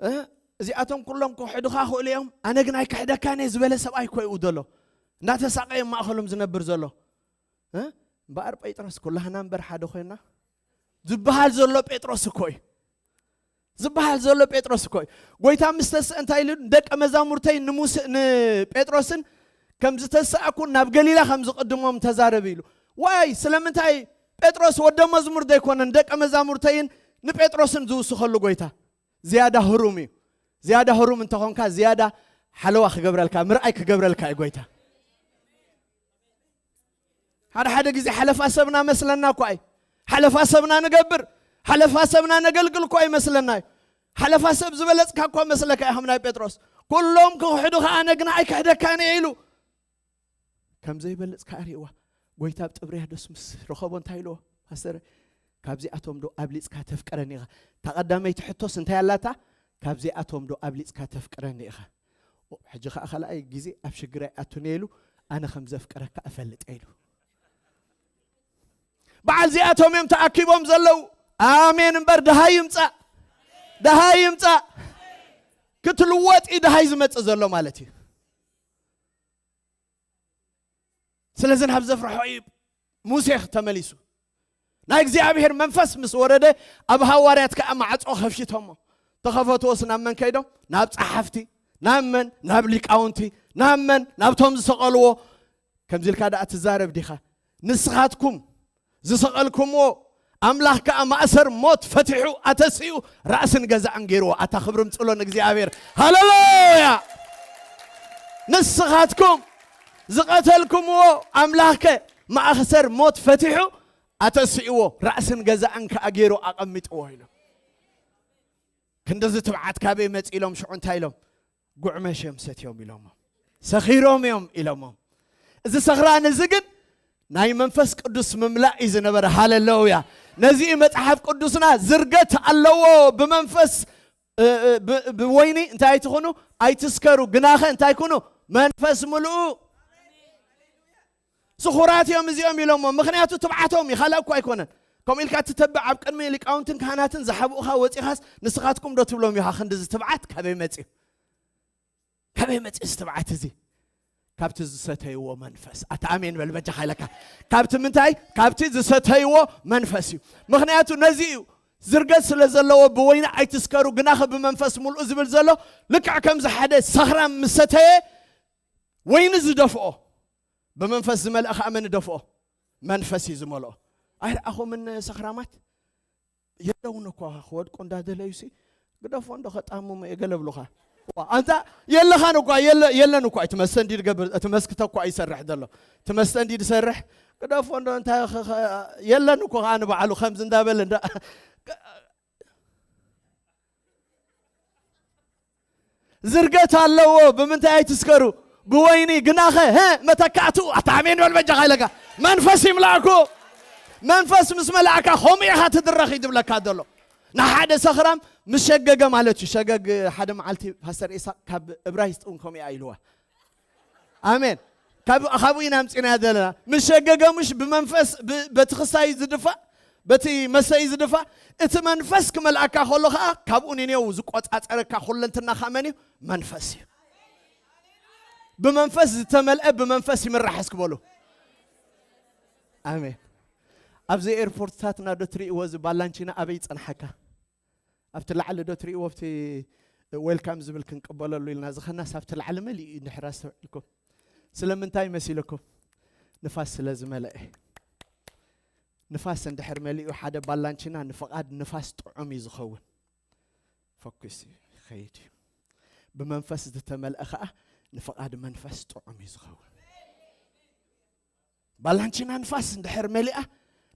እ? እዚኣቶም ኩሎም ክሕዱኻ ክእሉ እዮም፣ ኣነ ግን ኣይክሕደካን እየ ዝበለ ሰብኣይ እኮ እዩ ዘሎ። እናተሳቐየ ማእኸሎም ዝነብር ዘሎ። እ? እምበኣር ጴጥሮስ ኩላህና እምበር ሓደ ኮይና ዝበሃል ዘሎ ጴጥሮስ እኮ እዩ። ዝበሃል ዘሎ ጴጥሮስ እኮ እዩ። ጎይታ ምስ ተስእ እንታይ ኢሉ? ደቀ መዛሙርተይ ንሙስ-፣ ንጴጥሮስን ከም ዝተሳእኩ ናብ ገሊላ ከም ዝቕድሞም ተዛረብ ኢሉ። ዋይ ስለምንታይ ጴጥሮስ ወደ መዝሙር ዘይኮነን ደቀ መዛሙርተይን ንጴጥሮስን ዝውስኸሉ ጎይታ ዝያዳ ህሩም እዩ። ዝያዳ ህሩም እንተኾንካ ዝያዳ ሓለዋ ክገብረልካ ምርኣይ ክገብረልካ እዩ ጎይታ። ሓደ ሓደ ግዜ ሓለፋ ሰብና መስለና እኳ እዩ። ሓለፋ ሰብና ንገብር፣ ሓለፋ ሰብና ነገልግል እኳ ይመስለና እዩ። ሓለፋ ሰብ ዝበለጽካ እኳ መስለካ እዩ ከም ናይ ጴጥሮስ። ኩሎም ክኽሕዱ ከኣ ኣነ ግና ኣይክሕደካን እየ ኢሉ። ከም ዘይበልጽ ከኣ ርእይዋ። ጎይታ ኣብ ጥብርያዶስ ምስ ረኸቦ እንታይ ኢልዎ? ፓስተር፣ ካብዚኣቶም ዶ ኣብሊጽካ ተፍቅረኒ ኢኻ? እታ ቀዳመይቲ ሕቶስ እንታይ ኣላታ? ካብዚኣቶም ዶ ኣብሊጽካ ተፍቅረኒ ኢኻ? ኦ፣ ሕጂ ከኣ ካልኣይ ግዜ ኣብ ሽግር ኣይኣቱን እየ ኢሉ፣ ኣነ ከም ዘፍቅረካ እፈልጥ እየ ኢሉ። በዓል እዚኣቶም እዮም ተኣኪቦም ዘለዉ። ኣሜን እምበር ደሃይ ይምጻእ፣ ደሃይ ይምጻእ። ክትልወጥ እዩ ደሃይ ዝመጽእ ዘሎ ማለት እዩ። ስለዚ ናብ ዘፍርሖ እዩ ሙሴ ተመሊሱ። ናይ እግዚኣብሔር መንፈስ ምስ ወረደ ኣብ ሃዋርያት ከኣ ማዕጾ ከፊቶሞ። ተኸፈትዎስ ናብ መን ከይዶም? ናብ ጸሓፍቲ። ናብ መን? ናብ ሊቃውንቲ። ናብ መን? ናብቶም ዝሰቐልዎ። ከምዚ ኢልካ ደኣ ትዛረብ ዲኻ? ንስኻትኩም ዝሰቐልኩምዎ ኣምላኽ ከኣ ማእሰር ሞት ፈቲሑ ኣተሲኡ ራእስን ገዛእን ገይርዎ። ኣታ ክብሪ ምጽሎ ንእግዚኣብሔር። ሃሌሉያ! ንስኻትኩም ዝቐተልኩምዎ ኣምላኽ ከ ማእሰር ሞት ፈቲሑ ኣተሲእዎ ራእስን ገዛእን ከኣ ገይሩ ኣቐሚጥዎ ኢሉ። ክንድዚ ትብዓት ካበይ መጺ ኢሎም ሽዑ እንታይ ኢሎም? ጉዕመሽ እዮም ሰትዮም ኢሎሞም። ሰኺሮም እዮም ኢሎሞም። እዚ ሰኽራን እዚ ግን ናይ መንፈስ ቅዱስ ምምላእ እዩ ዝነበረ። ሃሌሉያ! ነዚ እዩ መጽሓፍ ቅዱስና ዝርገት ኣለዎ ብመንፈስ፣ እ፣ እ፣ ብ-፣ ብወይኒ እንታይ ኣይትኹኑ? ኣይትስከሩ። ግናኸ እንታይ ኩኑ? መንፈስ ምልኡ። ስኹራት እዮም እዚኦም ኢሎሞ። ምኽንያቱ ትብዓቶም እዩ፣ ካልእ እኮ ኣይኮነን። ከምኡ ኢልካ ትተብዕ ኣብ ቅድሚ ሊቃውንትን ካህናትን ዝሓብኡኻ ወጺኻስ ንስኻትኩም ዶ ትብሎም ኢኻ? ክንድዚ ትብዓት ካበይ መጺኡ? ካበይ መጺኡ እዚ ትብዓት እዚ? ካብቲ ዝሰተይዎ መንፈስ። ኣታ ኣሜን በል በጃኻ ኢለካ። ካብቲ ምንታይ? ካብቲ ዝሰተይዎ መንፈስ እዩ። ምኽንያቱ ነዚ እዩ ዝርገት ስለ ዘለዎ ብወይኒ ኣይትስከሩ፣ ግናኸ ብመንፈስ ምልኡ ዝብል ዘሎ። ልክዕ ከምዚ ሓደ ሰኽራም ምስ ሰተየ ወይኒ ዝደፍኦ፣ ብመንፈስ ዝመልአ ኸኣ መን ይደፍኦ? መንፈስ እዩ ዝመልኦ። ኣይረኣኹምን ሰኽራማት? የለውን እኮ ክወድቁ እንዳደለዩሲ፣ ግደፎ እንዶ ከጣምሙ እየ ገለ ብሉኻ። ዋ፣ ኣንታ የለኻን እኳ፣ የለ-፣ የለን እኳ፣ እቲ መስተንዲድ ገብር፣ እቲ መስክተ እኳ ይሰርሕ ዘሎ። እቲ መስተንዲድ ይሰርሕ፣ ግደፎ እንዶ እንታይ ኸ-፣ ኸ-፣ የለን እኮ ኸኣ ንባዕሉ ከምዚ እንዳበለ እንዳ-፣ ዝርገት ኣለዎ። ብምንታይ ኣይትስከሩ? ብወይኒ። ግናኸ፣ ሀ፣ መተካእቱ፣ ኣታ ኣሜን በል በጃኻ ኢለካ። መንፈስ ይምላእኩ። መንፈስ ምስ መላእካ ከምኡ ኢኻ ትድረኽ እዩ ዝብለካ ዘሎ። ንሓደ ሰኽራም ምስ ሸገገ ማለት እዩ። ሸገግ ሓደ መዓልቲ ፓስተር ኢሳቅ ካብ እብራይስጥ እውን ከምኡ እያ ኢልዋ። ኣሜን። ካብ-፣ ካብኡ ኢና ኣምጺእናዮ ዘለና። ምስ ሸገገ ምሽ ብመንፈስ፣ ብ-፣ በቲ ክሳይ ዝድፋእ፣ በቲ መሰይ ዝድፋእ፣ እቲ መንፈስ ክመልኣካ ከሎ ኸኣ ካብኡ ንኔው ዝቆጻጸረካ ኩለንትናኻ መን እዩ? መንፈስ እዩ። ብመንፈስ ዝተመልአ ብመንፈስ ይምራሕ እስኪ በሉ። ኣሜን። ኣብዚ ኤርፖርትታትና ዶ ትርእይዎ እዚ ባላንቺና ኣበይ ይጸንሓካ? ኣብቲ ላዕሊ ዶ ትርእይዎ ኣብቲ ዌልካም ዝብል ክንቅበለሉ ኢልና ዝኸናስ ኣብቲ ላዕሊ መሊኡ እዩ እንድሕር ኣስተውዒልኩም። ስለምንታይ መሲልኩም? ንፋስ ስለ ዝመልአ። ንፋስ እንድሕር መሊኡ ሓደ ባላንቺና ንፍቓድ ንፋስ ጥዑም እዩ ዝኸውን። ፈኲስ እዩ ይኸይድ እዩ። ብመንፈስ ዝተመልአ ኸኣ ንፍቓድ መንፈስ ጥዑም እዩ ዝኸውን። ባላንቺና ንፋስ እንድሕር መሊኣ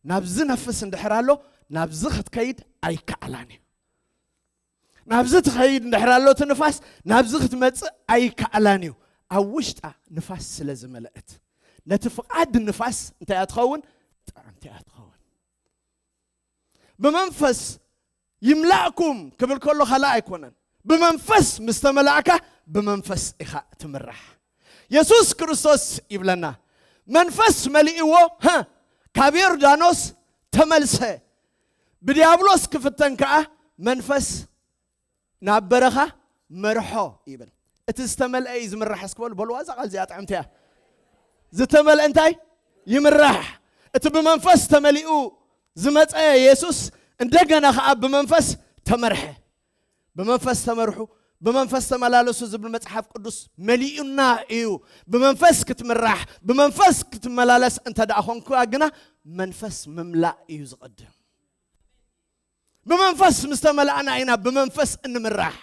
ናብዚ ነፍስ እንድሕር ኣሎ ናብዚ ክትከይድ ኣይከኣላን እዩ። ናብዚ ትኸይድ እንድሕር ኣሎ እቲ ንፋስ ናብዚ ክትመጽእ ኣይከኣላን እዩ። ኣብ ውሽጣ ንፋስ ስለ ዝመልአት ነቲ ፍቓድ ንፋስ እንታይ እያ ትኸውን? ጥዕምቲ እያ ትኸውን። ብመንፈስ ይምላእኩም ክብል ከሎ ካልእ ኣይኮነን። ብመንፈስ ምስ ተመላእካ ብመንፈስ ኢኻ ትምራሕ። የሱስ ክርስቶስ ይብለና፣ መንፈስ መሊእዎ፣ ሀ፣ ካብ ዮርዳኖስ ተመልሰ። ብዲያብሎስ ክፍተን ከኣ መንፈስ ናብ በረኻ መርሖ ይብል። እቲ ዝተመልአ እዩ ዝምራሕ እስኪ በሉ፣ በልዋ እዛ ቃል እዚኣ ጥዕምቲ እያ። ዝተመልአ እንታይ ይምራሕ? እቲ ብመንፈስ ተመሊኡ ዝመጸ የሱስ እንደገና ከኣ ብመንፈስ ተመርሐ። ብመንፈስ ተመርሑ፣ ብመንፈስ ተመላለሱ ዝብል መጽሓፍ ቅዱስ መሊኡና እዩ። ብመንፈስ ክትምራሕ፣ ብመንፈስ ክትመላለስ እንተ ደኣ ኾንካ ግና መንፈስ ምምላእ እዩ ዝቐድም። ብመንፈስ ምስ ተመላእና ኢና ብመንፈስ እንምራሕ።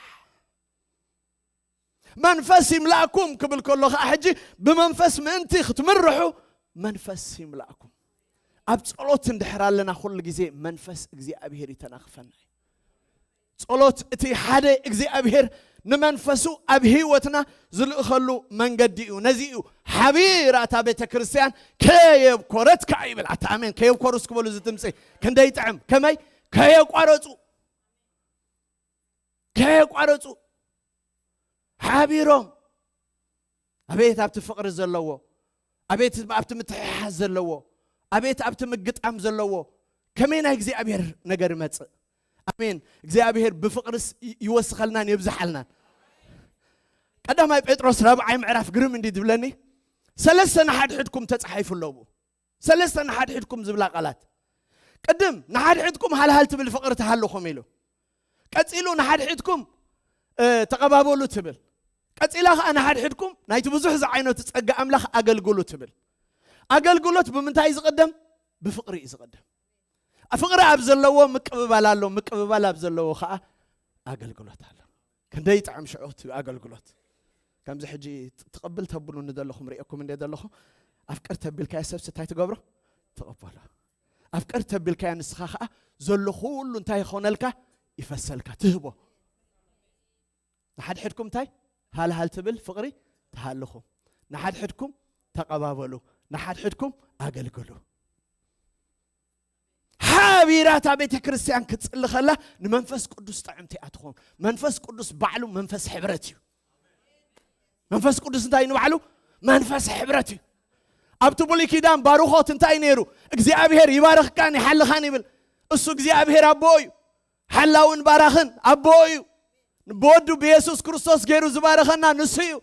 መንፈስ ይምላእኩም ክብል ከሎ ኸዓ ሕጂ ብመንፈስ ምእንቲ ክትምርሑ መንፈስ ይምላእኩም። ኣብ ጸሎት እንድሕር ኣለና ኩሉ ግዜ መንፈስ እግዚኣብሔር ይተናኽፈና እዩ። ጸሎት እቲ ሓደ እግዚኣብሔር ንመንፈሱ ኣብ ህይወትና ዝልእኸሉ መንገዲ እዩ። ነዚ እዩ ሓቢራ እታ ቤተ ክርስቲያን ከየብኮረት ከኣ ይብል። ኣታ ኣሜን። ከየብኮሩ እስኪ በሉ እዚ ድምፂ ክንደይ ይጥዕም። ከመይ? ከየቋረጹ። ከየቋረጹ ሓቢሮም። ኣቤት ኣብቲ ፍቕሪ ዘለዎ፣ ኣቤት ኣብቲ ምትሕሓዝ ዘለዎ፣ ኣቤት ኣብቲ ምግጣም ዘለዎ። ከመይ ናይ እግዚኣብሔር ነገር ይመጽእ። ኣሜን። እግዚኣብሔር ብፍቕርስ ይ-፣ ይወስኸልናን የብዝሓልናን። ቀዳማይ ጴጥሮስ ራብዓይ ምዕራፍ ግርም እንዲ ዝብለኒ፣ ሰለስተ ንሓድሕድኩም ተጻሒፉ ኣለዉ። ሰለስተ ንሓድሕድኩም ዝብላ ቃላት። ቅድም ንሓድሕድኩም ሃልሃል ትብል ፍቕሪ ትሃልኹም ኢሉ። ቀጺሉ ንሓድሕድኩም፣ እ፣ ተቐባበሉ ትብል። ቀጺላ ኸኣ ንሓድሕድኩም ናይቲ ብዙሕ ዝዓይነቱ ጸጋ ኣምላኽ ኣገልግሉ ትብል። ኣገልግሎት ብምንታይ እዩ ዝቕደም? ብፍቕሪ እዩ ዝቕደም። ፍቕሪ ኣብ ዘለዎ ምቅብባል ኣሎ፣ ምቅብባል ኣብ ዘለዎ ኸኣ ኣገልግሎት ኣሎ። ክንደይ ይጥዕም ሽዑ እቲ ኣገልግሎት። ከምዚ ሕጂ ትቕብል ተብሉኒ ዘለኹም ርእየኩም እንደ ዘለኹ፣ ኣፍቅር ተቢልካዮ ሰብሲ እንታይ ትገብሮ? ትቕበሎ። ኣፍቅር ተቢልካዮ ንስኻ ኸኣ ዘሎ ኩሉ እንታይ ይኾነልካ? ይፈሰልካ፣ ትህቦ። ንሓድሕድኩም እንታይ? ሃልሃል ትብል ፍቕሪ ትሃልኹም። ንሓድሕድኩም ተቐባበሉ፣ ንሓድሕድኩም ኣገልግሉ። ሓቢራ እታ ቤተ ክርስቲያን ክትጽሊ ከላ ንመንፈስ ቅዱስ ጥዕምቲ እያ ትኾን። መንፈስ ቅዱስ ባዕሉ መንፈስ ሕብረት እዩ። መንፈስ ቅዱስ እንታይ ንባዕሉ? መንፈስ ሕብረት እዩ። ኣብቲ ብሉይ ኪዳን ባርኾት እንታይ ነይሩ? እግዚኣብሔር ይባርኽካን ይሓልኻን ይብል። እሱ እግዚኣብሔር ኣቦ እዩ። ሓላውን ባራኽን ኣቦ እዩ። ብወዱ ብየሱስ ክርስቶስ ገይሩ ዝባረኸና ንሱ እዩ።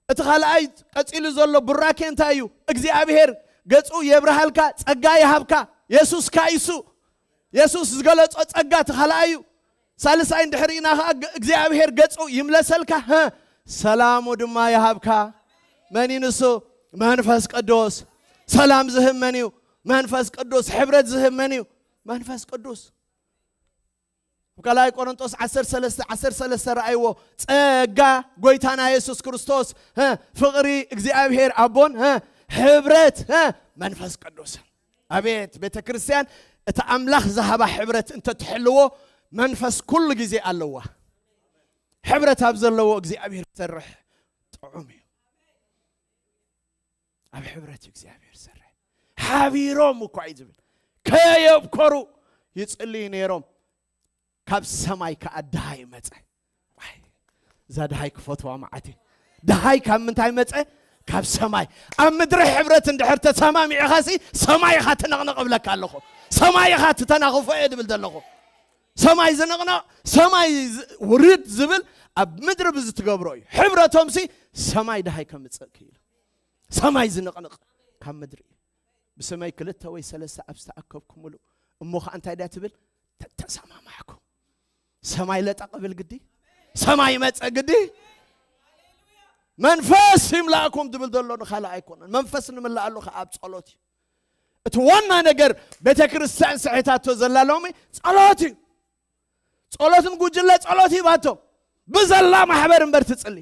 እቲ ካልኣይ ቀጺሉ ዘሎ ቡራኬ እንታይ እዩ? እግዚኣብሔር ገጹ የብርሃልካ፣ ጸጋ ይሃብካ። የሱስ ካይሱ፣ የሱስ ዝገለጾ ጸጋ እቲ ካልኣይ እዩ። ሳልሳይ እንድሕር ኢና ኸዓ፣ ግ-፣ እግዚኣብሔር ገጹ ይምለሰልካ፣ ሀ፣ ሰላሙ ድማ ይሃብካ። መን እዩ ንሱ? መንፈስ ቅዱስ። ሰላም ዝህብ መን እዩ? መንፈስ ቅዱስ። ሕብረት ዝህብ መን እዩ? መንፈስ ቅዱስ። ኣብ ካልኣይ ቆሮንጦስ ዓሰርተ ሰለስተ ዓሰርተ ሰለስተ ረኣይዎ። ጸጋ ጎይታና የሱስ ክርስቶስ፣ ሀ፣ ፍቕሪ እግዚኣብሔር ኣቦን፣ ሀ፣ ሕብረት፣ ሀ፣ መንፈስ ቅዱስ። ኣቤት ቤተ ክርስቲያን፣ እቲ ኣምላኽ ዝሃባ ሕብረት እንተትሕልዎ፣ መንፈስ ኩሉ ግዜ ኣለዋ። ሕብረት ኣብ ዘለዎ እግዚኣብሔር ይሰርሕ፣ ጥዑም እዩ። ኣብ ሕብረት እዩ እግዚኣብሔር ዝሰርሕ። ሓቢሮም እኳ እዩ ዝብል። ከየብኮሩ ይጽልዩ ነይሮም። ካብ ሰማይ ከኣ ደሃይ መጸ። ዋይ፣ እዛ ደሃይ ክፈትዋ መዓት እዩ። ደሃይ ካብ ምንታይ መጸ? ካብ ሰማይ። ኣብ ምድሪ ሕብረት እንድሕር ተሰማሚዕኻሲ፣ ሰማይ ኢኻ ትነቕንቕ እብለካ ኣለኹ። ሰማይ ኢኻ ትተናኽፎ እየ ድብል ዘለኹ። ሰማይ ዝንቕንቕ፣ ሰማይ ዝ-፣ ውርድ ዝብል ኣብ ምድሪ ብዝትገብሮ እዩ። ሕብረቶምሲ ሰማይ ደሃይ ከምጽእ ክኢሉ። ሰማይ ዝንቕንቕ ካብ ምድሪ እዩ። ብስመይ ክልተ ወይ ሰለስተ ኣብ ዝተኣከብኩምሉ፣ እሞ ኸኣ እንታይ ድያ ትብል? ተተሰማማዕኩም። ሰማይ ለጠቕ ብል ግዲ፣ ሰማይ መጸ ግዲ። መንፈስ ይምላእኩም ዝብል ዘሎ ንኻልእ ኣይኮነን። መንፈስ ንምልኣሉ ኸኣ ኣብ ጸሎት እዩ። እቲ ዋና ነገር ቤተ ክርስቲያን ስሒታቶ ዘላ ሎሚ ጸሎት እዩ። ጸሎትን ጉጅለ ጸሎት ሂባቶ። ብዘላ ማሕበር እምበር ትጽሊ።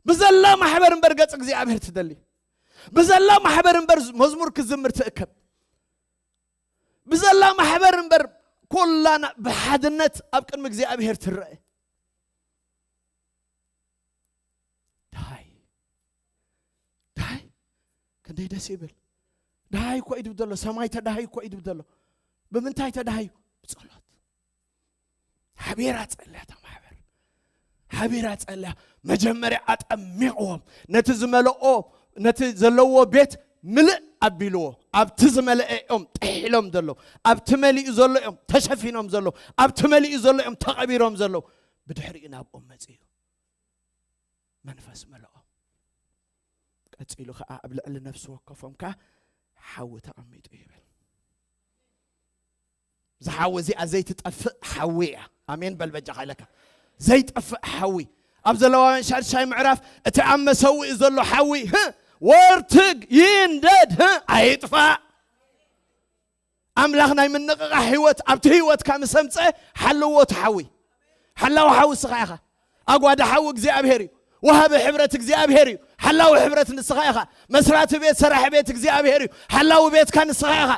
ብዘላ ማሕበር እምበር ገጽ እግዚኣብሔር ትደሊ። ብዘላ ማሕበር እምበር መዝሙር ክዝምር ትእከብ። ብዘላ ማሕበር እምበር ኩላና ብሓድነት ኣብ ቅድሚ እግዚኣብሔር ትረአ። ደሃይ፣ ደሃይ፣ ክንደይ ደስ ይብል። ደሃይ እኮ እዩ ድብል ዘሎ፣ ሰማይ ተደሃይ እኮ እዩ ድብል ዘሎ። ብምንታይ ተደሃዩ? ብጸሎት። ሓቢራ ጸልያ እታ ማሕበር። ሓቢራ ጸልያ። መጀመርያ ኣጠሚቕዎም። ነቲ ዝመልኦ፣ ነቲ ዘለዎ ቤት ምልእ ኣቢልዎ። ኣብቲ ዝመልአ እዮም ጥሒሎም ዘለዉ። ኣብቲ መሊኡ ዘሎ እዮም ተሸፊኖም ዘለዉ። ኣብቲ መሊኡ ዘሎ እዮም ተቐቢሮም ዘለዉ። ብድሕሪኡ ናብኦም መጺኡ መንፈስ መለኦም። ቀጺሉ ኸኣ ኣብ ልዕሊ ነፍሲ ወከፎም ከኣ ሓዊ ተቐሚጡ ይብል። እዛ ሓዊ እዚኣ ዘይትጠፍእ ሓዊ እያ። ኣሜን በል በጃኻ ኢለካ። ዘይጠፍእ ሓዊ። ኣብ ዘለዋውያን ሻድሻይ ምዕራፍ እቲ ኣብ መሰውኢ ዘሎ ሓዊ፣ ህ፣ ወርትግ ይንደድ፣ ህ፣ ኣይጥፋእ። ኣምላኽ ናይ ምንቕቓሕ ህይወት ኣብቲ ህይወትካ ምስ ኣምጸ፣ ሓልዎ እቲ ሓዊ። ሓላዊ ሓዊ ንስኻ ኢኻ። ኣጓዲ ሓዊ እግዚኣብሔር እዩ። ወሃቢ ሕብረት እግዚኣብሔር እዩ። ሓላዊ ሕብረት ንስኻ ኢኻ። መስራቲ ቤት፣ ሰራሒ ቤት እግዚኣብሔር እዩ። ሓላዊ ቤትካ ንስኻ ኢኻ።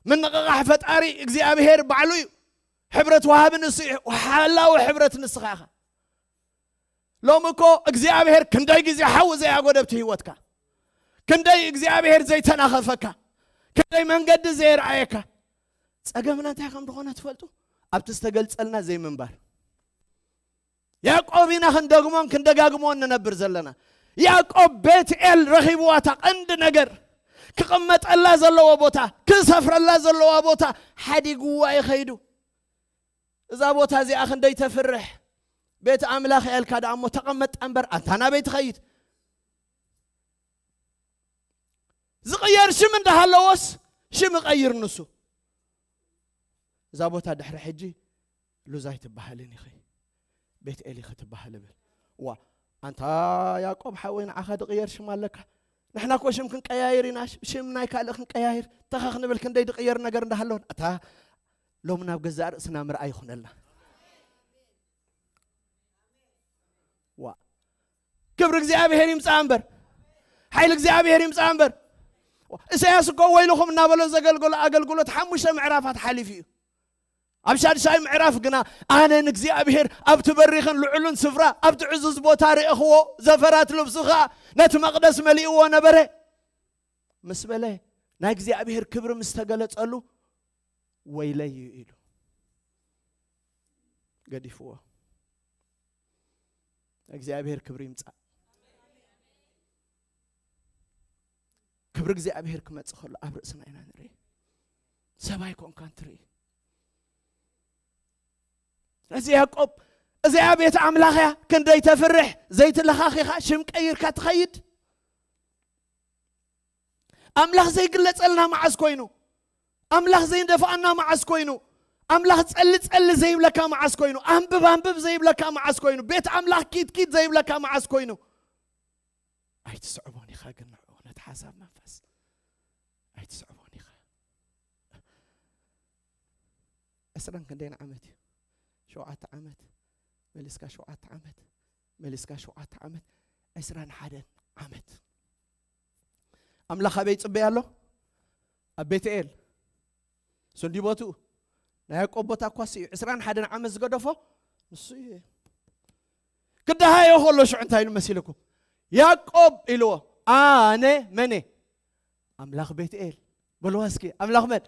ምንቕቓሕ ፈጣሪ እግዚኣብሔር ባዕሉ እዩ። ሕብረት ወሃቢ ንሱ እዩ። ሓላዊ ሕብረት ንስኻ ኢኻ። ሎሚ እኮ እግዚኣብሔር ክንደይ ግዜ ሓዊ ዘያጎደ ኣብቲ ህይወትካ፣ ክንደይ እግዚኣብሔር ዘይተናኸፈካ፣ ክንደይ መንገዲ ዘየርኣየካ። ጸገምና እንታይ ከም ዝኾነ ትፈልጡ? ኣብቲ ዝተገልጸልና ዘይምንባር። ያዕቆብ ኢና ክንደግሞን ክንደጋግሞን ንነብር ዘለና። ያዕቆብ ቤትኤል ረኺብዋ እታ ቀንዲ ነገር፣ ክቕመጠላ ዘለዎ ቦታ፣ ክሰፍረላ ዘለዋ ቦታ ሓዲግዋ እዩ ኸይዱ። እዛ ቦታ እዚኣ ክንደይ ተፍርሕ፣ ቤት ኣምላኽ እያ ኢልካ ደኣ እሞ ተቐመጥ እምበር፣ ኣንታ ናበይ ትኸይድ? ዝቕየር ሽም እንዳሃለዎስ ሽም እቐይር ንሱ። እዛ ቦታ ድሕሪ ሕጂ ሉዛ ኣይትበሃልን ኢኺ፣ ቤት ኤሊ ክትበሃል እብል። ዋ፣ ኣንታ ያዕቆብ ሓወይ፣ ንዓኻ ድቕየር ሽም ኣለካ። ንሕና እኮ ሽም ክንቀያይር ኢና፣ ሽ-፣ ሽም ናይ ካልእ ክንቀያይር፣ ተኻ ክንብል ክንደይ ድቕየር ነገር እንዳሃለወን። ኣታ ሎም ናብ ገዛእ ርእስና ምርኣይ ይኹነልና። ዋ፣ ክብሪ እግዚኣብሔር ይምጻእ እምበር፣ ሓይሊ እግዚኣብሔር ይምጻእ እምበር። ዋ፣ ኢሳያስ እኮ ወይልኹም እናበሎ ዘገልገሎ ኣገልግሎት ሓሙሽተ ምዕራፋት ሓሊፉ እዩ። ኣብ ሻድሻይ ምዕራፍ ግና፣ ኣነ ንእግዚኣብሔር ኣብቲ በሪኽን ልዑልን ስፍራ፣ ኣብቲ ዕዙዝ ቦታ ርእኽዎ፣ ዘፈራት ልብሱ ኸኣ ነቲ መቕደስ መሊእዎ ነበረ ምስ በለ፣ ናይ እግዚኣብሔር ክብሪ ምስ ተገለጸሉ፣ ወይለይ ኢሉ ገዲፍዎ። እግዚኣብሔር ክብሪ ይምጻእ። ክብሪ እግዚኣብሔር ክመጽእ ከሎ ኣብ ርእስና ኢና ንርኢ። ሰብ ኣይኮንካን ትርኢ። ስለዚ ያዕቆብ፣ እዚኣ ቤት ኣምላኽ እያ፣ ክንደይ ተፍርሕ፣ ዘይትለኻኺኻ ሽም ቀይርካ ትኸይድ። ኣምላኽ ዘይግለጸልና መዓስ ኮይኑ? ኣምላኽ ዘይደፍኣና መዓስ ኮይኑ? ኣምላኽ ጸሊ ጸሊ ዘይብለካ መዓስ ኮይኑ? ኣንብብ ኣንብብ ዘይብለካ መዓስ ኮይኑ? ቤት ኣምላኽ ኪድ ኪድ ዘይብለካ መዓስ ኮይኑ? ኣይትስዕቦን ኢኻ ግን ንዕኡ፣ ነቲ ሓሳብ መንፈስ ኣይትስዕቦን ኢኻ። ዕስራን ክንደይን ዓመት እዩ? ሸውዓተ ዓመት፣ መሊስካ ሸውዓተ ዓመት፣ መሊስካ ሸውዓተ ዓመት፣ ዕስራን ሓደን ዓመት። ኣምላኽ ኣበይ ይጽበይ ኣሎ? ኣብ ቤትኤል። እሱ እንዲ ቦትኡ። ናይ ያዕቆብ ቦታ እኳ እሱ እዩ። ዕስራን ሓደን ዓመት ዝገደፎ ንሱ እዩ። ክደሃዮ ከሎ ሽዑ እንታይ ኢሉ መሲልኩም? ያዕቆብ ኢልዎ። ኣነ መነ? ኣምላኽ ቤትኤል። በልዋ እስኪ፣ ኣምላኽ መን?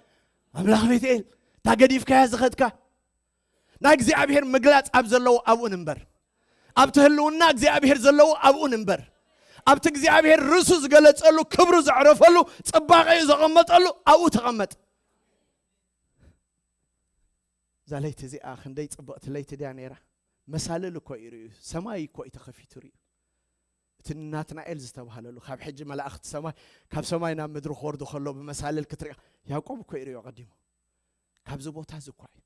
ኣምላኽ ቤትኤል። እታ ገዲፍካያ ዝኸድካ። ናይ እግዚኣብሔር ምግላጽ ኣብ ዘለዎ ኣብኡ ንንበር። ኣብቲ ህልውና እግዚኣብሔር ዘለዎ ኣብኡ ንንበር። ኣብቲ እግዚኣብሔር ርእሱ ዝገለጸሉ፣ ክብሩ ዘዕረፈሉ፣ ጽባቐኡ ዘቐመጠሉ ኣብኡ ተቐመጥ። እዛ ለይቲ እዚኣ ክንደይ ጽብቕቲ ለይቲ ድያ ነይራ? መሳልል እኮ እዩ ርእዩ። ሰማይ እኮ እዩ ተኸፊቱ ርእዩ። እቲ ናትናኤል ዝተባህለሉ፣ ካብ ሕጂ መላእኽቲ ሰማይ፣ ካብ ሰማይ ናብ ምድሪ ክወርዱ ከሎ ብመሳልል ክትርኢ፣ ያዕቆብ እኮ እዩ ርእዩ ቀዲሙ። ካብዚ ቦታ እዚ እኳ እዩ።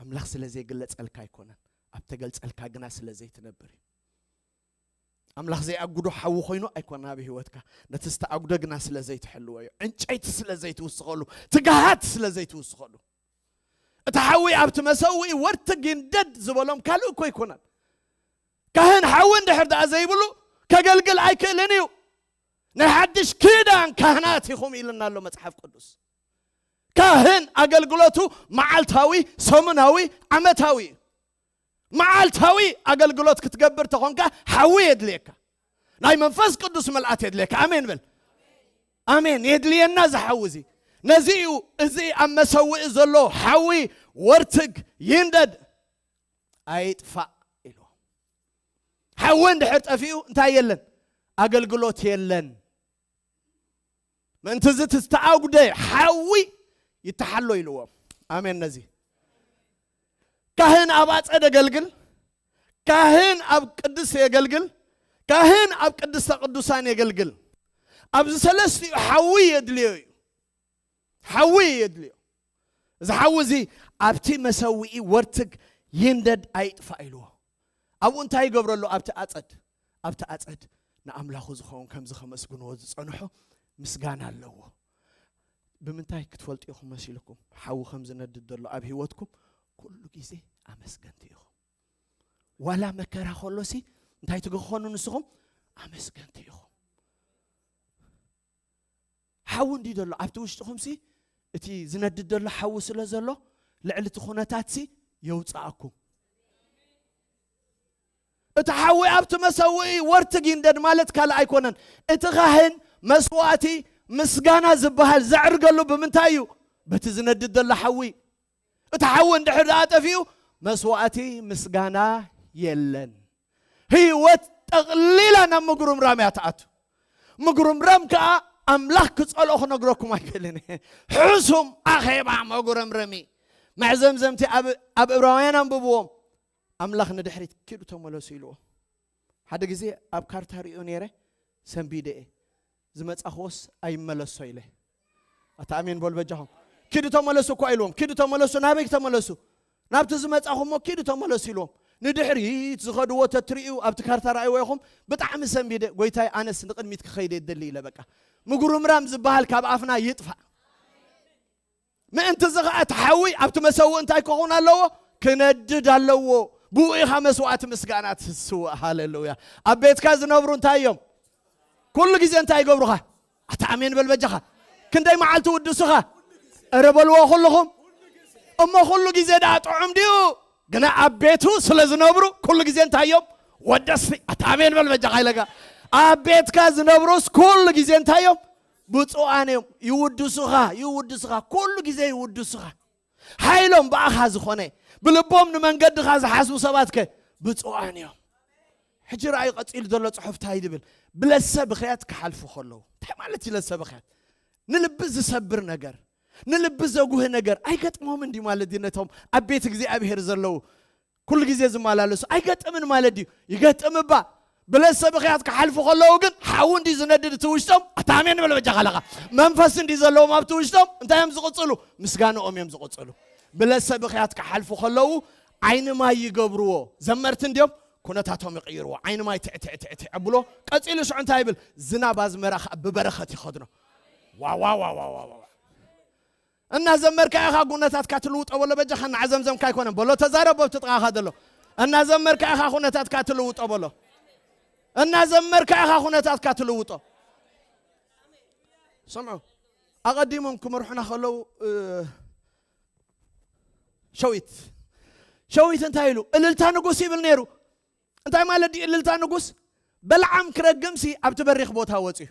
ኣምላኽ ስለ ዘይግለጸልካ ኣይኮነን፣ ኣብ ተገልጸልካ ግና ስለ ዘይትነብር እዩ። ኣምላኽ ዘይኣጉዶ ሓዊ ኮይኑ ኣይኮነን ኣብ ህይወትካ፣ ነቲ ዝተኣጉደ ግና ስለ ዘይትሕልዎ እዩ። ዕንጨይቲ ስለ ዘይትውስኸሉ፣ ትግሃት ስለ ዘይትውስኸሉ። እቲ ሓዊ ኣብቲ መሰውኢ ወርትግ ይንደድ ዝበሎም ካልእ እኮ ኣይኮነን። ካህን ሓዊ እንድሕር ደኣ ዘይብሉ ከገልግል ኣይክእልን እዩ። ናይ ሓድሽ ኪዳን ካህናት ኢኹም ኢልና ኣሎ መጽሓፍ ቅዱስ። ካህን ኣገልግሎቱ መዓልታዊ፣ ሰሙናዊ፣ ዓመታዊ እዩ። መዓልታዊ ኣገልግሎት ክትገብር ተኾንካ ሓዊ የድልየካ። ናይ መንፈስ ቅዱስ ምልኣት የድልየካ። ኣሜን በል። ኣሜን። የድልየና እዚ ሓዊ እዚ። ነዚ እዩ እዚ ኣብ መሰውኢ ዘሎ ሓዊ ወርትግ ይንደድ ኣይጥፋእ ኢሉ። ሓዊ እንድሕር ጠፊኡ እንታይ የለን? ኣገልግሎት የለን። ምእንቲ እዚ እቲ ዝተኣጉደ ሓዊ ይተሓሎ ኢልዎ። ኣሜን። ነዚ ካህን ኣብ ኣጸድ የገልግል፣ ካህን ኣብ ቅድስት የገልግል፣ ካህን ኣብ ቅድስተ ቅዱሳን የገልግል። ኣብዚ ሰለስቲኡ ሓዊ የድልዮ እዩ። ሓዊ የድልዮ። እዚ ሓዊ እዚ ኣብቲ መሰውኢ ወርትግ ይንደድ ኣይጥፋእ ኢልዎ። ኣብኡ እንታይ ይገብረሉ? ኣብቲ ኣጸድ፣ ኣብቲ ኣጸድ ንኣምላኹ ዝኸውን ከምዚ ከመስግንዎ ዝጸንሑ ምስጋና ኣለዎ። ብምንታይ ክትፈልጡ ኢኹም መሲልኩም? ሓዊ ከም ዝነድድ ዘሎ ኣብ ህይወትኩም ኩሉ ግዜ ኣመስገንቲ ኢኹም። ዋላ መከራ ከሎሲ እንታይ ትክኾኑ ንስኹም? ኣመስገንቲ ኢኹም። ሓዊ እንዲ ዘሎ ኣብቲ ውሽጥኹምሲ እቲ ዝነድድ ዘሎ ሓዊ ስለ ዘሎ ልዕሊ እቲ ኩነታትሲ የውፅኣኩም። እቲ ሓዊ ኣብቲ መሰውኢ ወርትግ ይንደድ ማለት ካልእ ኣይኮነን። እቲ ካህን መስዋእቲ ምስጋና ዝበሃል ዘዕርገሉ ብምንታይ እዩ? በቲ ዝነድድ ዘሎ ሓዊ። እቲ ሓዊ እንድሕር ደኣ ጠፊኡ መስዋእቲ ምስጋና የለን። ህይወት ጠቕሊላ ናብ ምጉርምራም እያ ትኣቱ። ምጉርምራም ከኣ ኣምላኽ ክጸልኦ ክነግረኩም ኣይክእልን እየ። ሕሱም ኣኼባ መጉረምረሚ። መሕዘምዘምቲ ኣብ፣ ኣብ ዕብራውያን ኣንብብዎም። ኣምላኽ ንድሕሪት ኪዱ ተመለሱ ኢልዎ። ሓደ ግዜ ኣብ ካርታ ሪኦ ነይረ፣ ሰንቢደ እየ። ዝመጻኽዎስ ኣይመለሶ ኢለ። ኣታ ኣሜን በሉ በጃኹም። ኪዱ ተመለሱ እኳ ኢልዎም። ኪዱ ተመለሱ፣ ናበይ ተመለሱ? ናብቲ ዝመጻኹሞ ኪዱ ተመለሱ ኢልዎም። ንድሕሪት ዝኸድዎ ተትርእዩ ኣብቲ ካርታ ረኣይዎ ኢኹም። ብጣዕሚ ሰንቢደ፣ ጎይታይ ኣነስ ንቕድሚት ክኸይድ እየ ደሊ ኢለ። በቃ ምጉርምራም ዝበሃል ካብ ኣፍና ይጥፋእ። ምእንቲ እዚ ኸዓ እቲ ሓዊ ኣብቲ መሰውእ እንታይ ክኸውን ኣለዎ? ክነድድ ኣለዎ። ብኡ ኢኻ መስዋዕቲ ምስጋና ትስውእ። ሃሌሉያ። ኣብ ቤትካ ዝነብሩ እንታይ እዮም? ኩሉ ግዜ እንታይ ይገብሩኻ? ኣታ ኣሜን በል በጃኻ። ክንደይ መዓልቲ ውድሱኻ? እረ በልዎ ኩልኹም። እሞ ኩሉ ግዜ ደኣ ጥዑም ድዩ? ግና ኣብ ቤቱ ስለ ዝነብሩ ኩሉ ግዜ እንታይ እዮም? ወደስቲ። ኣታ ኣሜን በል በጃኻ ኢለካ። ኣብ ቤትካ ዝነብሩስ ኩሉ ግዜ እንታይ እዮም? ብፁዓን እዮም። ይውድሱኻ፣ ይውድሱኻ። ኩሉ ግዜ ይውድሱኻ። ሓይሎም ብኣኻ ዝኾነ፣ ብልቦም ንመንገድኻ ዝሓስቡ ሰባትከ ብፁዓን እዮም። ሕጂ ረኣዩ ቀጺሉ ዘሎ ጽሑፍ እንታይ ድብል? ብለሰ ብኽያት ክሓልፉ ከለዉ። እንታይ ማለት እዩ ለሰ ብኽያት? ንልቢ ዝሰብር ነገር፣ ንልቢ ዘጉህ ነገር ኣይገጥሞምን ድዩ ማለት ድዩ? ነቶም ኣብ ቤት እግዚኣብሔር ዘለዉ ኩሉ ግዜ ዝመላለሱ ኣይገጥምን ማለት ድዩ? ይገጥም እባ። ብለሰ ብኽያት ክሓልፉ ከለዉ ግን ሓዊ እንዲ ዝነድድ እቲ ውሽጦም፣ ኣታ ኣሜን በል በጃኻ ኣለኻ። መንፈስ እንዲ ዘለዎም ኣብቲ ውሽጦም እንታይ እዮም ዝቕጽሉ? ምስጋንኦም እዮም ዝቕጽሉ። ብለሰ ብኽያት ክሓልፉ ከለዉ ዓይኒ ማይ ይገብርዎ። ዘመርቲ እንዲዮም ኩነታቶም ይቕይርዎ። ዓይኒ ማይ ትዕትዕትዕትዕ ኣብሎ። ቀጺሉ ሽዑ እንታይ ይብል? ዝናብ ኣዝመራ ኸኣ ብበረኸት ይኸድኖ። ዋዋዋዋዋዋ። እናዘመርካ ኢኻ ኩነታትካ ትልውጦ በሎ። በጃኻ እናዓዘምዘምካ ኣይኮነን በሎ። ተዛረብ ኣብቲ ጥቓኻ ዘሎ። እናዘመርካ ኢኻ ኩነታትካ ትልውጦ በሎ። እናዘመርካ ኢኻ ኩነታትካ ትልውጦ። ስምዑ፣ ኣቐዲሞም ክመርሑና ከለዉ፣ እ፣ ሸዊት፣ ሸዊት እንታይ ኢሉ? እልልታ ንጉስ ይብል ነይሩ። እንታይ ማለት ድዩ እልልታ ንጉስ? በለዓም ክረግምሲ ኣብቲ በሪኽ ቦታ ወፅዩ።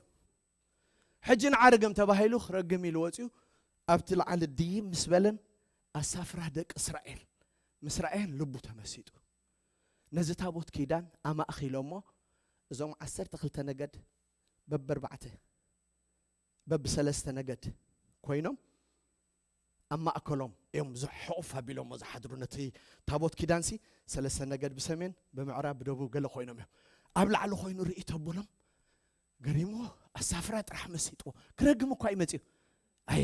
ሕጂ ንዓ ርገም ተባሂሉ ክረግም ኢሉ ወፅዩ፣ ኣብቲ ላዕሊ ድይብ ምስ በለን ኣሳፍራ ደቂ እስራኤል ምስ ረኣየን ልቡ ተመሲጡ። ነዚ ታቦት ኪዳን ኣማእኺሎሞ፣ እዞም ዓሰርተ ክልተ ነገድ በበርባዕተ፣ በብሰለስተ ነገድ ኮይኖም ኣብ ማእከሎም እዮም ዝ-፣ ሕቑፍ ኣቢሎሞ ዝሓድሩ። ነቲ ታቦት ኪዳንሲ ሰለስተ ነገድ ብሰሜን፣ ብምዕራብ፣ ብደቡብ ገለ ኮይኖም እዮም። ኣብ ላዕሊ ኮይኑ ርእይ ተብሎም፣ ገሪምዎ፣ ኣሳፍራ ጥራሕ መሲጥዎ። ክረግም እኳ እዩ መጺኡ። ኣይ፣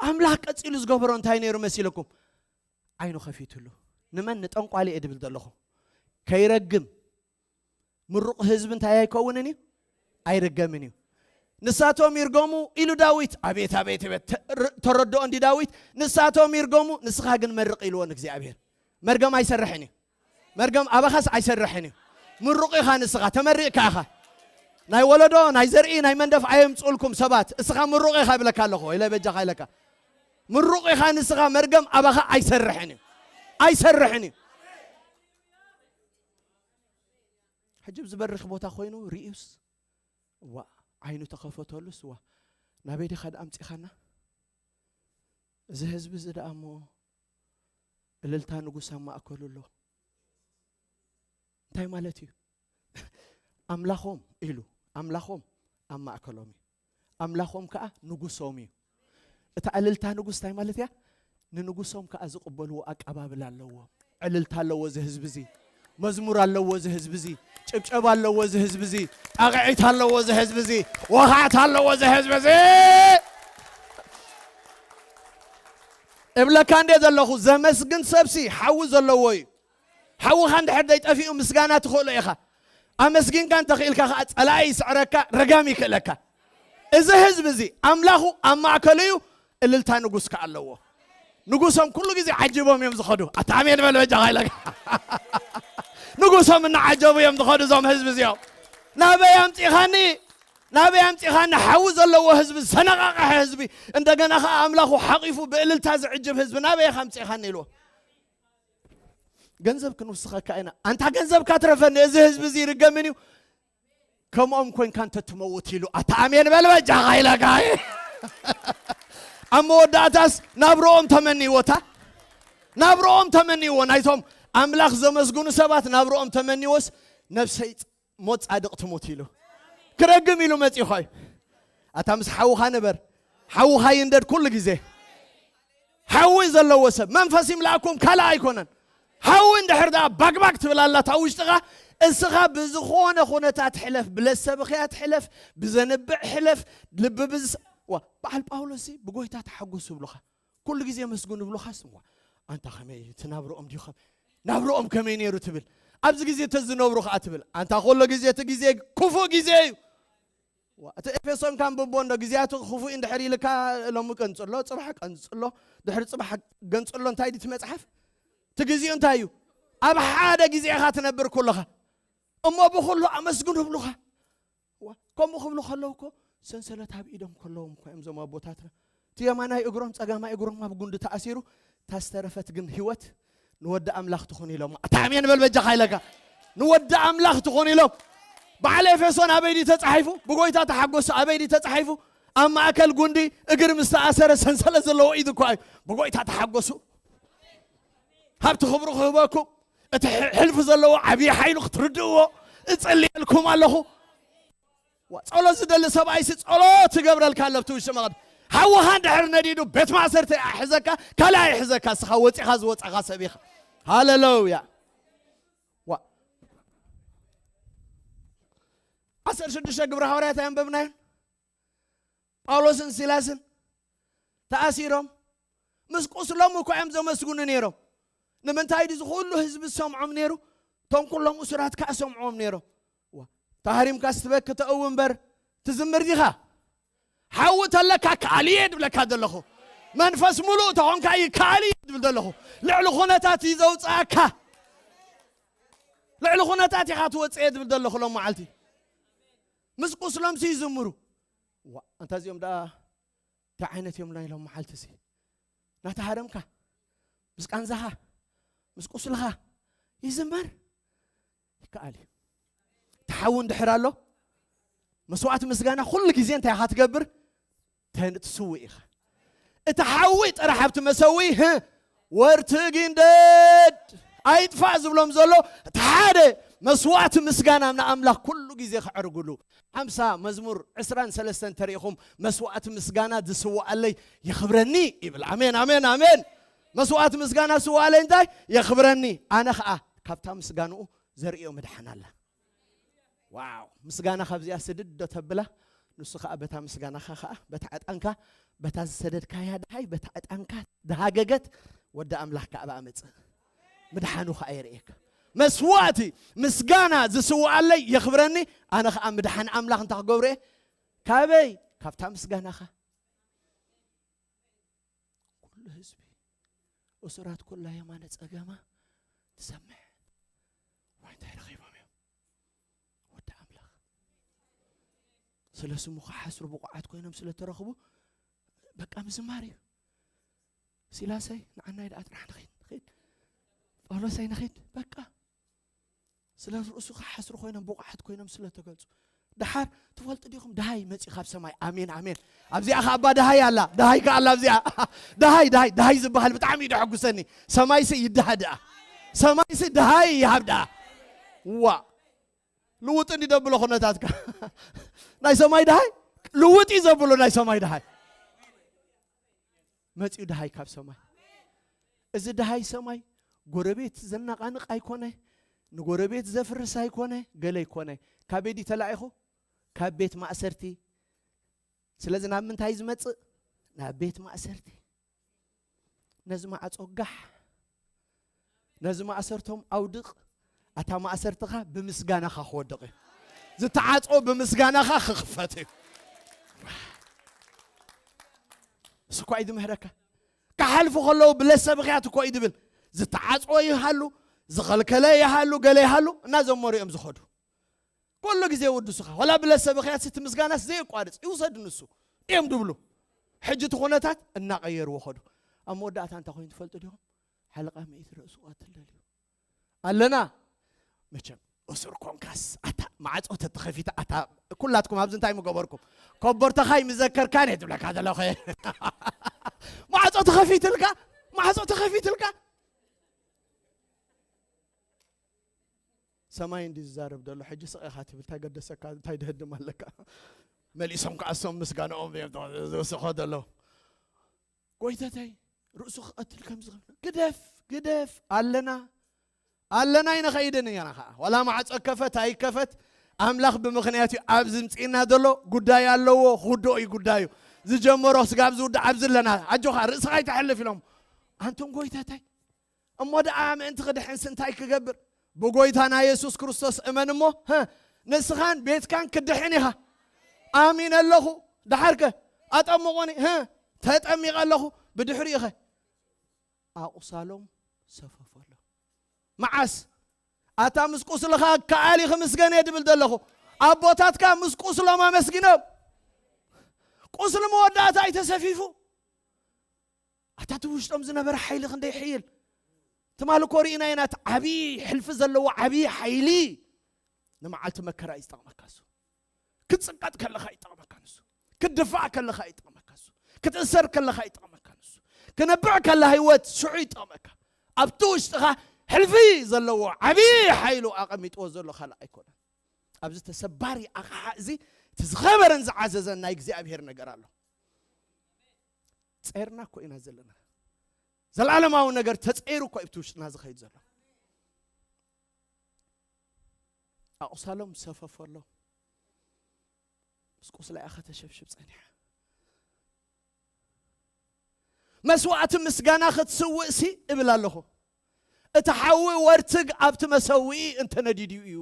ኣምላኽ ቀጺሉ ዝገበሮ እንታይ ነይሩ መሲልኩም? ዓይኑ ከፊትሉ። ንመን? ንጠንቋሊ እየ ድብል ዘለኹ። ከይረግም ምሩቕ ህዝቢ እንታይ ኣይከውንን እዩ? ኣይርገምን እዩ። ንሳቶም ይርገሙ ኢሉ ዳዊት። ኣቤት፣ ኣቤት፣ ኣቤት። ተ-፣ ር-፣ ተረድኦ እንዲ ዳዊት። ንሳቶም ይርገሙ፣ ንስኻ ግን መርቕ ኢልዎ ንእግዚኣብሔር። መርገም ኣይሰርሕን እዩ። መርገም ኣባኻስ ኣይሰርሕን እዩ። ምሩቕ ኢኻ ንስኻ፣ ተመሪቕካ ኢኻ። ናይ ወለዶ፣ ናይ ዘርኢ፣ ናይ መንደፍ ኣየምጽኡልኩም ሰባት። እስኻ ምሩቕ ኢኻ ይብለካ ኣለኹ፣ ኢለ በጃኻ ኢለካ። ምሩቕ ኢኻ ንስኻ፣ መርገም ኣባኻ ኣይሰርሕን እዩ። ኣይሰርሕን እዩ። ሕጂ ኣብዚ በሪኽ ቦታ ኮይኑ ርእዩስ፣ ዋ፣ ዓይኑ ተኸፈተሉስ፣ ዋ፣ ናበይ ዲኻ ደኣ ኣምጺኻና? እዚ ህዝቢ እዚ ደኣ እሞ እልልታ ንጉስ ኣብ ማእከሉ ኣሎ። እንታይ ማለት እዩ? ኣምላኾም ኢሉ፣ ኣምላኾም ኣብ ማእከሎም እዩ። ኣምላኾም ከኣ ንጉሶም እዩ። እታ እልልታ ንጉስ እንታይ ማለት እያ? ንንጉሶም ከኣ ዝቕበልዎ ኣቀባብላ ኣለዎም። ዕልልታ ኣለዎ እዚ ህዝቢ እዚ። መዝሙር ኣለዎ እዚ ህዝቢ እዚ። ጭብጨባ ኣለዎ እዚ ህዝቢ እዚ። ጣቕዒት ኣለዎ እዚ ህዝቢ እዚ። ወኻዕታ ኣለዎ እዚ ህዝቢ እዚ። እብለካ እንዴ ዘለኹ፣ ዘመስግን ሰብሲ ሓዊ ዘለዎ እዩ። ሓውኻ እንድሕር ዘይጠፊኡ ምስጋና ትኽእሎ ኢኻ። ኣመስጊንካ እንተኽኢልካ ኸዓ ጸላኢ ይስዕረካ፣ ረጋም ይክእለካ። እዚ ህዝቢ እዚ ኣምላኹ ኣብ ማእከሉ እዩ፣ እልልታ ንጉስ ከኣ ኣለዎ። ንጉሶም ኩሉ ግዜ ዓጂቦም እዮም ዝኸዱ። ኣታ ኣሜን በል በጃኻ ኢለካ። ንጉሶም እናዓጀቡ እዮም ዝኸዱ እዞም ህዝቢ እዚኦም። ናበይ ኣምጺኻኒ? ናበይ ኣምጺኻኒ? ሓዊ ዘለዎ ህዝቢ፣ ዝሰነቓቕሐ ህዝቢ፣ እንደገና ኸዓ ኣምላኹ ሓቒፉ ብእልልታ ዝዕጅብ ህዝቢ ናበይ ኢኻ ኣምጺኻኒ ኢልዎ። ገንዘብ ክንውስኸካ ኢና። ኣንታ ገንዘብካ ትረፈኒ፣ እዚ ህዝቢ እዚ ይርገምን እዩ። ከምኦም ኮንካ እንተ ትመውት ኢሉ፣ ኣታ ኣሜን በል በጃኻ ኢለካ። ኣብ መወዳእታስ ናብርኦም ተመንይዎታ። ናብርኦም ተመንይዎ። ናይቶም ኣምላኽ ዘመስግኑ ሰባት ናብርኦም ተመንይዎስ፣ ነብሰይ ሞት ጻድቕ ትሙት ኢሉ። ክረግም ኢሉ መጺኡ ኸዩ። ኣታ ምስ ሓውኻ ንበር። ሓውኻ ይንደድ ኩሉ ግዜ። ሓዊ ዘለዎ ሰብ መንፈስ ይምላእኩም፣ ካልእ ኣይኮነን። ሓዊ እንድሕር ደኣ ባግባግ ትብል ኣላ እታ ውሽጥኻ፣ እስኻ ብዝኾነ ኩነታት ሕለፍ፣ ብለሰብኽያ ትሕለፍ፣ ብዘንብዕ ሕለፍ፣ ልቢ ብዝስ-፣ ዋ፣ በዓል ጳውሎስ ብጎይታ ተሓጎሱ ይብሉኻ። ኩሉ ግዜ መስጉን ይብሉኻ። ስምዋ፣ ኣንታ ከመይ እዩ እቲ ናብርኦም ድዩ ከም-፣ ናብርኦም ከመይ ነይሩ ትብል። ኣብዚ ግዜ ተዝነብሩ ኸዓ ትብል። ኣንታ ኩሉ ግዜ እቲ ግዜ ክፉእ ግዜ እዩ። ዋ፣ እቲ ኤፌሶን ካንብቦ እንዶ፣ ግዜያቱ ክፉእ እንድሕር ኢልካ፣ ሎሚ ቀንጽሎ፣ ጽባሕ ቀንጽሎ፣ ድሕሪ ጽባሕ ገንጽሎ፣ እንታይ ድቲ መጽሓፍ? እቲ ግዜኡ እንታይ እዩ? ኣብ ሓደ ግዜ ኢኻ ትነብር ኩለኻ። እሞ ብኹሉ ኣመስግኑ ይብሉኻ። ዋ፣ ከምኡ ክብሉ ከለዉ እኮ፣ ሰንሰለት ኣብ ኢዶም ከለዎም እኮ እዮም እዞም ኣቦታትና። እቲ የማናይ እግሮም፣ ጸጋማይ እግሮም ኣብ ጉንዲ ተኣሲሩ፣ እታ ዝተረፈት ግን ህይወት ንወዲ ኣምላኽ ትኹን ኢሎም። ኣታ ኣሜን በል በጃኻ ኢለካ። ንወዲ ኣምላኽ ትኹን ኢሎም። በዓል ኤፌሶን ኣበይ ድዩ ተጻሒፉ? ብጎይታ ተሓጎሱ። ኣበይ ድዩ ተጻሒፉ? ኣብ ማእከል ጉንዲ እግሪ ምስ ተኣሰረ ሰንሰለት ዘለዎ ኢድ እኳ እዩ። ብጎይታ ተሓጎሱ። ሃብቲ ክብሩ ክህበኩም። እቲ ሕ-፣ ሕልፊ ዘለዎ ዓብዪ ሓይሉ ክትርድእዎ እጽልየልኩም ኣለኹ። ዋ፣ ጸሎት ዝደሊ ሰብኣይሲ ጸሎት ይገብረልካ ኣሎ ኣብቲ ውሽጢ መቕደስ። ሓውኻ እንድሕር ነዲዱ ቤት ማእሰርቲ ኣይሕዘካ፣ ካልእ ኣይሕዘካ፣ እስኻ ወጺኻ ዝወጻኻ ሰብ ኢኻ። ሃሌሉያ። ዋ። ዓሰርተ ሽዱሽተ ግብሪ ሃዋርያት ኣየንበብናዮን? ጳውሎስን ሲላስን ተኣሲሮም ምስ ቁስሎም እኮ እዮም ዘመስግኑ ነይሮም። ንምንታይ ድዚ ኩሉ ህዝቢ ዝሰምዖም ነይሩ? እቶም ኩሎም እሱራት ከኣ ሰምዖም ነይሮም። ዋ፣ ተሃሪምካ ስትበክ ተእው እምበር ትዝምር ዲኻ? ሓዊ ተለካ ከኣልየ ድብለካ ዘለኹ። መንፈስ ሙሉእ ተኾንካ እዩ ከኣልየ ድብል ዘለኹ። ልዕሊ ኩነታት እዩ ዘውፅኣካ። ልዕሊ ኩነታት ኢኻ ትወፅእ እየ ድብል ዘለኹ ሎም መዓልቲ። ምስ ቁስሎም ሲ ይዝምሩ። ዋ፣ ኣንታ እዚኦም ደኣ እንታይ ዓይነት እዮም ናይ ሎም መዓልቲ ሲ? ናተሃረምካ፣ ምስ ቃንዛኻ፣ ምስ ቁስልኻ ይዝመር። ይከኣል እዩ። እቲ ሓዊ እንድሕር ኣሎ፣ መስዋዕቲ ምስጋና ኩሉ ግዜ እንታይ ኢኻ ትገብር? ተን-፣ ትስውእ ኢኻ። እቲ ሓዊ ጥራሕ ኣብቲ መሰውኢ፣ ህ፣ ወርትግ ኢንደድ ኣይጥፋእ ዝብሎም ዘሎ፣ እቲ ሓደ መስዋዕቲ ምስጋና ንኣምላኽ ኩሉ ግዜ ከዕርጉሉ። ሓምሳ መዝሙር ዕስራን ሰለስተን ተሪኢኹም፣ መስዋዕቲ ምስጋና ዝስዋኣለይ የኽብረኒ ይብል። ኣሜን፣ ኣሜን፣ ኣሜን። መስዋዕቲ ምስጋና ዝስዋኣለይ እንታይ? የኽብረኒ። ኣነ ኸኣ ካብታ ምስጋንኡ ዘርእዮ ምድሓን ኣላ። ዋው! ምስጋና ካብዚኣ ስድድ ዶ ተብላ፣ ንሱ ኸኣ በታ ምስጋናኻ ኸኣ፣ በታ ዕጣንካ፣ በታ ዝሰደድካያ ደሃይ፣ በታ ዕጣንካ ዝሃገገት ወዲ ኣምላኽ ከኣ ኣብኣ መጽእ። ምድሓኑ ኸኣ የርእየካ። መስዋዕቲ ምስጋና ዝስውኣለይ የኽብረኒ፣ ኣነ ኸኣ ምድሓን ኣምላኽ እንታይ ክገብሮ እየ? ካበይ? ካብታ ምስጋናኻ። ኩሉ ህዝቢ፣ እሱራት ኩላ የማነ ጸገማ ትሰምዕ። ዋይ፣ እንታይ ረኺቦም እዮም? ወዲ ኣምላኽ። ስለ ስሙ ክሓስሩ ብቑዓት ኮይኖም ስለ ተረኽቡ፣ በቃ ምዝማር እዩ። ሲላሰይ፣ ንዓናይ ደኣ ጥራሕ ንኺድ፣ ንኺድ። ጳውሎሰይ፣ ንኺድ፣ በቃ። ስለ ርእሱ ክሓስሩ ኮይኖም፣ ብቑዓት ኮይኖም ስለ ተገልጹ። ደሓር፣ ትፈልጡ ዲኹም? ደሃይ መጺኡ ካብ ሰማይ። ኣሜን፣ ኣሜን። ኣብዚኣ ኸኣ እባ ደሃይ ኣላ። ደሃይ ከኣ ኣላ ኣብዚኣ። ደሃይ፣ ደሃይ፣ ደሃይ ዝበሃል ብጣዕሚ እዩ ደሐጉሰኒ። ሰማይሲ ይደሃ ደኣ። ሰማይሲ ደሃይ ይሃብ ደኣ። ዋ። ልውጥ እንዲ ደብሎ ኩነታትካ። ናይ ሰማይ ደሃይ ልውጥ እዩ ዘብሎ ናይ ሰማይ ደሃይ። መጺኡ ደሃይ ካብ ሰማይ። እዚ ደሃይ ሰማይ ጎረቤት ዘነቓንቕ ኣይኮነ፣ ንጎረቤት ዘፍርስ ኣይኮነ፣ ገለ ኣይኮነ። ካበይ ድዩ ተላኢኹ? ካብ ቤት ማእሰርቲ። ስለዚ ናብ ምንታይ ዝመጽእ? ናብ ቤት ማእሰርቲ። ነዚ ማዕጾ ጋሕ፣ ነዚ ማእሰርቶም ኣውድቕ። ኣታ ማእሰርትኻ ብምስጋናኻ ክወድቕ እዩ። ዝተዓጾ ብምስጋናኻ ክኽፈት እዩ። እሱ እኳ እዩ ዝምህረካ። ክሓልፉ ከለዉ ብለሰ ብኽያት እኮ እዩ ዝብል። ዝተዓጽወ ይሃሉ፣ ዝኸልከለ ይሃሉ፣ ገለ ይሃሉ፣ እናዘመሩ እዮም ዝኸዱ። ኩሉ ግዜ ወድሱኻ። ዋላ ብለሰ ብኽያት እቲ ምስጋናስ ዘየቋርጽ ይውሰድ ንሱ። እዮም ድብሉ። ሕጂ እቲ ኩነታት እናቐየርዎ ኸዱ። ኣብ መወዳእታ እንታይ ኮይኑ ትፈልጡ ዲኹም? ሓለቓ ምእቲ ርእሱ ክቐትል ደልዩ። ኣለና። መቸም እሱር ኮንካስ፣ ኣታ ማዕጾ ተተኸፊታ፣ ኣታ ኩላትኩም ኣብዚ እንታይ ምገበርኩም? ኮቦርተኻ ይምዘከርካን እየ ትብለካ ዘለኹ። ማዕጾ ተኸፊትልካ፣ ማዕጾ ተኸፊትልካ። ሰማይ እንዲ ዝዛረብ ደሎ፣ ሕጂ ስቕ ኢኻ ትብል፣ እንታይ ገደሰካ? እንታይ ድህድም ኣለካ? መሊሶም ከኣ እሶም ምስጋናኦም እዮም ዝውስኾ ዘለዉ። ጎይተተይ፣ ርእሱ ክቐትል ከም ዝኽእል፣ ግደፍ፣ ግደፍ፣ ኣለና። ኣለና ኣይንኸይድን ኢና። ኸዓ ዋላ ማዕጾ ከፈት ኣይከፈት ኣምላኽ ብምኽንያት እዩ ኣብዚ ምጽእና ዘሎ። ጉዳይ ኣለዎ፣ ክውድኦ እዩ ጉዳዩ። ዝጀመሮ ስጋብ ዝውድእ ኣብዚ ኣለና። ኣጆኻ ርእስኻ ኣይትሐልፍ ኢሎም። ኣንቱም ጎይታታይ እሞ ደኣ ምእንቲ ክድሕንስ እንታይ ክገብር? ብጎይታና የሱስ ክርስቶስ እመን እሞ፣ ህ፣ ንስኻን ቤትካን ክድሕን ኢኻ። ኣሚነ ኣለኹ። ደሓርከ ኣጠምቑኒ፣ ህ፣ ተጠሚቐ ኣለኹ። ብድሕሪኡኸ ኣቑሳሎም ሰፈፎ ኣሎ። መዓስ? ኣታ ምስ ቁስልኻ ከኣሊ ክምስገን እየ ድብል ዘለኹ። ኣቦታትካ ምስ ቁስሎም ኣመስጊኖም። ቁስሊ መወዳእታ እዩ ተሰፊፉ። ኣታ እቲ ውሽጦም ዝነበረ ሓይሊ ክንደይ ይሕይል። ትማሊ እኮ ርኢና ኢና። እቲ ዓብዪ ሕልፊ ዘለዎ ዓብዪ ሓይሊ ንመዓልቲ መከራ እዩ ዝጠቕመካ እሱ። ክትጽቀጥ ከለኻ ይጠቕመካ ንሱ። ክትድፋእ ከለኻ ይጠቕመካ ንሱ። ክትእሰር ከለኻ ይጠቕመካ ንሱ። ክነብዕ ከላ ህይወት ሽዑ ይጠቕመካ። ኣብቲ ውሽጥኻ ሕልፊ ዘለዎ ዓብዪ ሓይሉ ኣቐሚጥዎ ዘሎ ካልእ ኣይኮነን። ኣብዚ ተሰባሪ ኣቕሓ እዚ እቲ ዝኸበረን ዝዓዘዘን ናይ እግዚኣብሔር ነገር ኣሎ። ጸይርና እኮ ኢና ዘለና። ዘላለማዊ ነገር ተጸይሩ እኮ እዩ ኣብቲ ውሽጥና ዝኸይድ ዘሎ። ኣቑሳሎም ሰፈፈሎም። ምስ ቁስላ ኢኻ ተሸብሽብ ጸኒሓ። መስዋዕቲ ምስጋና ክትስውእሲ እብል ኣለኹ። እቲ ሓዊ ወርትግ ኣብቲ መሰውኢ እንተነዲዱ እዩ።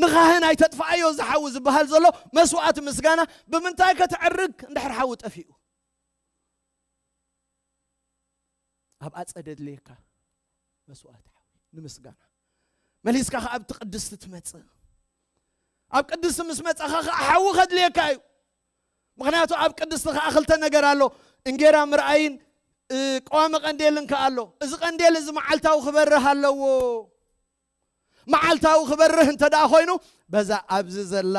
ንኻህን ኣይተጥፍኣዮ እዚ ሓዊ ዝበሃል ዘሎ መስዋዕቲ ምስጋና ብምንታይ ከተዕርግ እንድሕር ሓዊ ጠፊኡ? ኣብ ኣጸደ ድልየካ መስዋዕቲ ሓዊ ንምስጋና። መሊስካ ከኣ ኣብቲ ቅድስቲ ትመጽእ። ኣብ ቅድስቲ ምስ መጻኻ ከኣ ሓዊ ከድልየካ እዩ። ምኽንያቱ ኣብ ቅድስቲ ከኣ ክልተ ነገር ኣሎ። እንጌራ ምርኣይን፣ እ፣ ቀዋሚ ቀንዴልን ከኣ ኣሎ። እዚ ቀንዴል እዚ መዓልታዊ ክበርህ ኣለዎ። መዓልታዊ ክበርህ እንተ ደኣ ኮይኑ፣ በዛ ኣብዚ ዘላ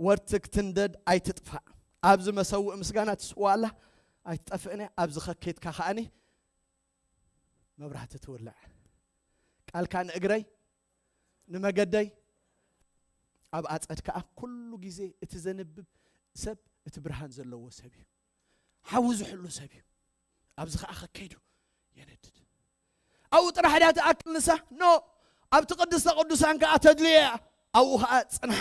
ወርትግ ትንደድ ኣይትጥፋእ። ኣብዚ መሰውእ ምስጋና ትስዋ ኣላ ኣይትጠፍእን እያ። ኣብዚ ከኬድካ ከኣኒ መብራህቲ ትውልዕ። ቃልካ ንእግረይ ንመገደይ። ኣብ ኣጸድ ከኣ ኩሉ ግዜ እቲ ዘንብብ ሰብ እቲ ብርሃን ዘለዎ ሰብ እዩ። ሓዊ ዝሕሉ ሰብ እዩ። ኣብዚ ከኣ ከከይዱ የነድድ። ኣብኡ ጥራሕ ድያ ትኣክል ንሳ? ኖ። ኣብቲ ቅድስተ ቅዱሳን ከኣ ተድልዮ እያ። ኣብኡ ከኣ ጽንሓ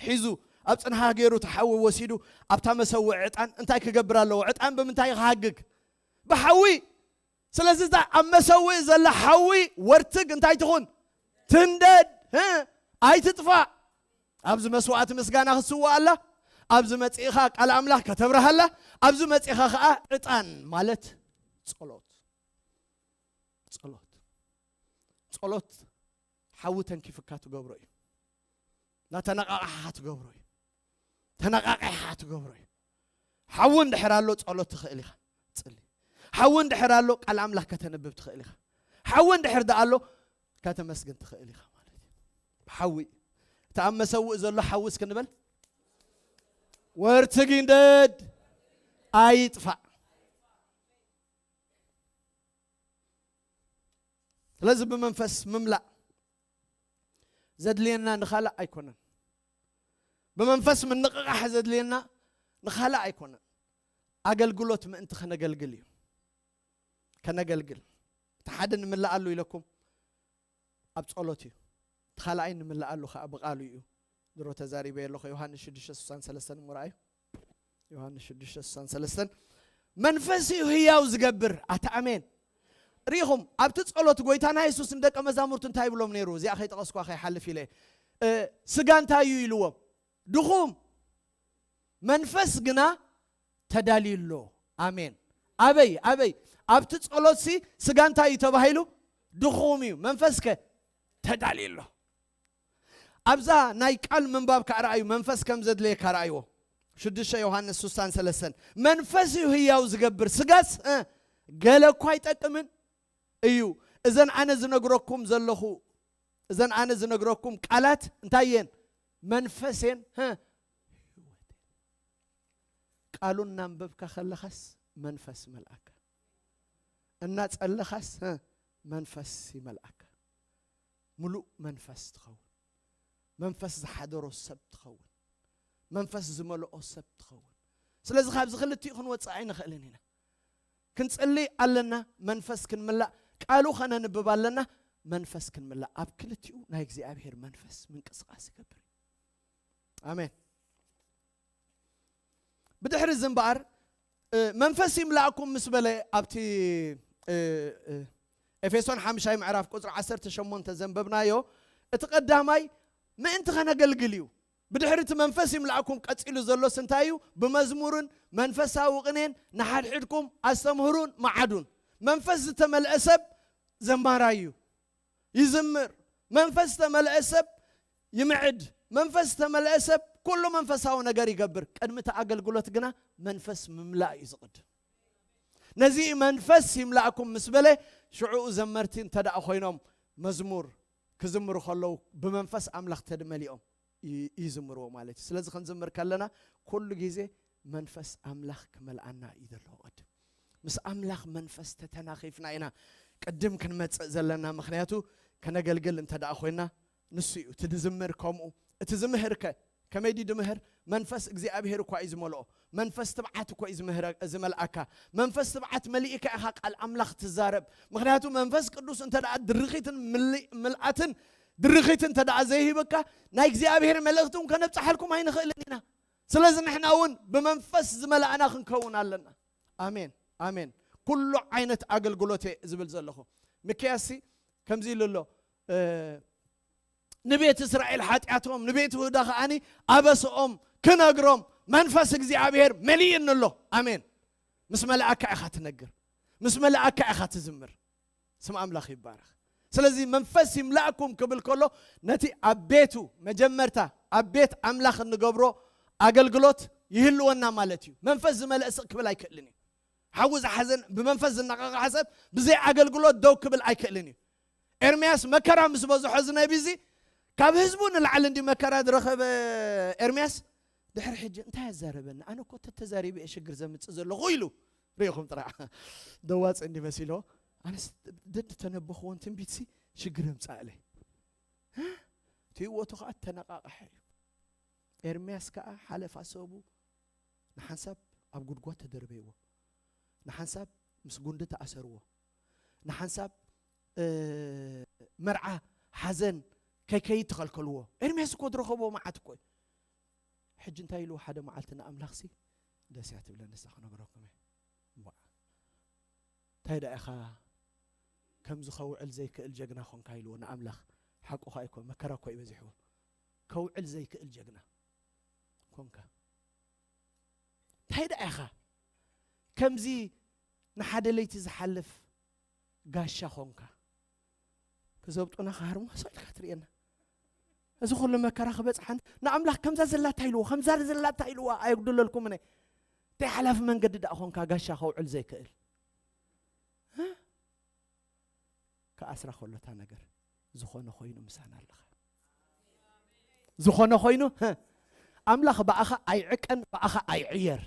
ሒዙ፣ ኣብ ጽንሓ ገይሩ እቲ ሓዊ ወሲዱ ኣብታ መሰውእ ዕጣን እንታይ ክገብር ኣለዎ? ዕጣን ብምንታይ ክሃግግ? ብሓዊ። ስለዚ እዛ ኣብ መሰውእ ዘላ ሓዊ ወርትግ እንታይ ትኹን? ትንደድ፣ እ፣ ኣይትጥፋእ። ኣብዚ መስዋዕቲ ምስጋና ክትስዋእ ኣላ። ኣብዚ መጺእኻ ቃል ኣምላኽ ከተብርሃላ። ኣብዚ መጺእኻ ኸኣ ዕጣን ማለት ጸሎት። ጸሎት። ጸሎት ሓዊ ተንኪፍካ ትገብሮ እዩ። እናተነቓቓሕኻ ትገብሮ እዩ። ተነቓቒሕኻ ትገብሮ እዩ። ሓዊ እንድሕር ኣሎ ጸሎት ትኽእል ኢኻ። ጽሊ። ሓዊ እንድሕር ኣሎ ቃል ኣምላኽ ከተንብብ ትኽእል ኢኻ። ሓዊ እንድሕር ደኣ ኣሎ ከተመስግን ትኽእል ኢኻ ማለት እዩ። ሓዊ። እቲ ኣብ መሰውእ ዘሎ ሓዊ እስኪ ንበል። ወርትግ ይንደድ ኣይጥፋእ። ስለዚ ብመንፈስ ምምላእ ዘድልየና ንኻልእ ኣይኮነን። ብመንፈስ ምንቕቓሕ ዘድልየና ንኻልእ ኣይኮነን። ኣገልግሎት ምእንቲ ከነገልግል እዩ። ከነገልግል። እቲ ሓደ ንምልኣሉ ኢለኩም ኣብ ጸሎት እዩ። እቲ ካልኣይ ንምልኣሉ ከኣ ብቃሉ እዩ። ድሮ ተዛሪበ ኣለኹ። ዮሃንስ ሽዱሽተ ስሳን ሰለስተን እሞ ረኣዩ። ዮሃንስ ሽዱሽተ ስሳን ሰለስተን መንፈስ እዩ ህያው ዝገብር። ኣታ ኣሜን። ርኢኹም፣ ኣብቲ ጸሎት ጎይታና የሱስ ንደቀ መዛሙርቱ እንታይ ይብሎም ነይሩ? እዚኣ ከይጠቐስኳ ከይሓልፍ ኢለ። እ፣ ስጋ እንታይ እዩ ኢልዎም? ድኹም፣ መንፈስ ግና ተዳልዩ ኣሎ። ኣሜን። ኣበይ? ኣበይ? ኣብቲ ጸሎትሲ ስጋ እንታይ እዩ ተባሂሉ? ድኹም እዩ። መንፈስከ ተዳልዩ ኣሎ። ኣብዛ ናይ ቃል ምንባብ ከኣ ረኣዩ፣ መንፈስ ከም ዘድልየካ ረኣይዎ። ሽዱሽተ ዮሃንስ ስሳን ሰለስተን መንፈስ እዩ ህያው ዝገብር፣ ስጋስ፣ እ፣ ገለ እኳ ኣይጠቅምን እዩ። እዘን ኣነ ዝነግረኩም ዘለኹ፣ እዘን ኣነ ዝነግረኩም ቃላት እንታይ እየን? መንፈስ እየን፣ እ፣ ህይወት እየን። ቃሉ እናንበብካ ከለኻስ መንፈስ ይመልኣካ። እናጸለኻስ፣ እ፣ መንፈስ ይመልኣካ። ምሉእ መንፈስ ትኸውን። መንፈስ ዝሓደሮ ሰብ ትኸውን። መንፈስ ዝመልኦ ሰብ ትኸውን። ስለዚ ካብዚ ክልቲኡ ክንወጽእ ኣይንኽእልን ኢና። ክንጽሊ ኣለና፣ መንፈስ ክንምላእ፣ ቃሉ ከነንብብ ኣለና። መንፈስ ክንምላእ፣ ኣብ ክልቲኡ ናይ እግዚኣብሔር መንፈስ ምንቅስቃስ ይገብር። ኣሜን። ብድሕሪ እዚ እምበኣር፣ እ፣ መንፈስ ይምላእኩም ምስ በለ ኣብቲ፣ እ፣ እ፣ ኤፌሶን ሓምሻይ ምዕራፍ ቁጽሪ ዓሰርተ ሸሞንተ ዘንበብናዮ፣ እቲ ቀዳማይ ምእንቲ ከነገልግል እዩ። ብድሕሪ እቲ መንፈስ ይምላእኩም ቀጺሉ ዘሎስ እንታይ እዩ? ብመዝሙርን መንፈሳዊ ቅኔን ንሓድሕድኩም ኣስተምህሩን መዓዱን። መንፈስ ዝተመልአ ሰብ ዘማራይ እዩ። ይዝምር። መንፈስ ዝተመልአ ሰብ ይምዕድ። መንፈስ ዝተመልአ ሰብ ኩሉ መንፈሳዊ ነገር ይገብር። ቅድሚ እቲ ኣገልግሎት ግና መንፈስ ምምላእ እዩ ዝቕድም። ነዚ መንፈስ ይምላእኩም ምስ በለ፣ ሽዑ ዘመርቲ እንተ ደኣ ኮይኖም መዝሙር ክዝምሩ ከለዉ ብመንፈስ ኣምላኽ ተድመሊኦም ይ-፣ ይዝምርዎ ማለት እዩ። ስለዚ ክንዝምር ከለና ኩሉ ግዜ መንፈስ ኣምላኽ ክመልኣና እዩ ዘለዎ። ቅድም ምስ ኣምላኽ መንፈስ ተተናኺፍና ኢና ቅድም ክንመጽእ ዘለና። ምኽንያቱ ከነገልግል እንተ ደኣ ኮይና ንሱ እዩ። እቲ ድዝምር ከምኡ፣ እቲ ዝምህርከ ከመይ ድዩ ድምህር? መንፈስ እግዚኣብሔር እኳ እዩ ዝመልኦ። መንፈስ ትብዓት እኮ እዩ ዝምህረ-፣ ዝመልኣካ። መንፈስ ትብዓት መሊእካ ኢኻ ቃል ኣምላኽ ትዛረብ። ምኽንያቱ መንፈስ ቅዱስ እንተ ደኣ ድርኺትን ምልእ-፣ ምልኣትን ድርኺት እንተ ደኣ ዘይሂበካ፣ ናይ እግዚኣብሔር መልእኽቲ እውን ከነብጽሓልኩም ኣይንኽእልን ኢና። ስለዚ ንሕና እውን ብመንፈስ ዝመላእና ክንከውን ኣለና። ኣሜን፣ ኣሜን። ኩሉ ዓይነት ኣገልግሎት እየ ዝብል ዘለኹ። ሚክያስሲ ከምዚ ኢሉ ኣሎ፣ እ፣ ንቤት እስራኤል ሓጢኣቶም፣ ንቤት ይሁዳ ከኣኒ ኣበስኦም ክነግሮም መንፈስ እግዚኣብሔር መሊእኒ ኣሎ። ኣሜን። ምስ መላእካ ኢኻ ትነግር፣ ምስ መላእካ ኢኻ ትዝምር። ስም ኣምላኽ ይባረኽ። ስለዚ መንፈስ ይምላእኩም ክብል ከሎ ነቲ ኣብ ቤቱ መጀመርታ ኣብ ቤት ኣምላኽ እንገብሮ ኣገልግሎት ይህልወና ማለት እዩ። መንፈስ ዝመልአ ስቕ ክብል ኣይክእልን እዩ። ሓዊ ዝሓዘን ብመንፈስ ዝነቓቕሐ ሰብ ብዘይ ኣገልግሎት ደው ክብል ኣይክእልን እዩ። ኤርምያስ መከራ ምስ በዝሖ እዚ ነቢ እዚ ካብ ህዝቡ ንላዕሊ እንዲ መከራ ዝረኸበ ኤርምያስ ድሕሪ ሕጂ እንታይ ኣዛረበኒ? ኣነ እኮ ተተዛሪበ እየ ሽግር ዘምጽእ ዘለኹ ኢሉ ርኢኹም ጥራሕ ደዋፅ እንዲ መሲሎ ኣነስ ደድ ተነበኽዎን ትንቢትሲ ሽግር የምጻእለይ። ትህወቱ ከዓ ተነቃቃሐ እዩ። ኤርምያስ ከዓ ሓለፋ ሰቡ ንሓንሳብ ኣብ ጉድጓድ ተደርበይዎ፣ ንሓንሳብ ምስ ጉንዲ ተኣሰርዎ፣ ንሓንሳብ እ፣ መርዓ ሓዘን ከይከይድ ተኸልከልዎ። ኤርምያስ እኮ ዝረኸቦ መዓት እኮ እዩ። ሕጂ እንታይ ኢልዎ ሓደ መዓልቲ ንኣምላኽሲ ደስ እያ ትብለኒ እሳ ክነግረኩም እየ። እምቧ። እንታይ ደኣ ኢኻ ከምዚ ከውዕል ዘይክእል ጀግና ኾንካ ኢልዎ ንኣምላኽ። ሓቁኻ እኮ መከራ እኮ እዩ በዚሕዎ። ከውዕል ዘይክእል ጀግና ኮንካ። እንታይ ደኣ ኢኻ ከምዚ ንሓደ ለይቲ ዝሓልፍ ጋሻ ኾንካ? ክዘብጡና ክሃርሙ ሰው ኢልካ ትርእየና። እዚ ኩሉ መከራ ክበጽሓን ንኣምላኽ ከምዛ ዘላታ ኢልዎ ከምዛ ዘላታ ኢልዎ ኣየጉድለልኩምን እየ። እንታይ ሓላፊ መንገዲ ደኣ ኾንካ ጋሻ ከውዕል ዘይክእል? እ? ክኣስራ ከሎ እታ ነገር ዝኾነ ኮይኑ ምሳና ኣለኻ። ዝኾነ ኮይኑ፣ ህ፣ ኣምላኽ ብኣኻ ኣይዕቀን፣ ብኣኻ ኣይዕየር።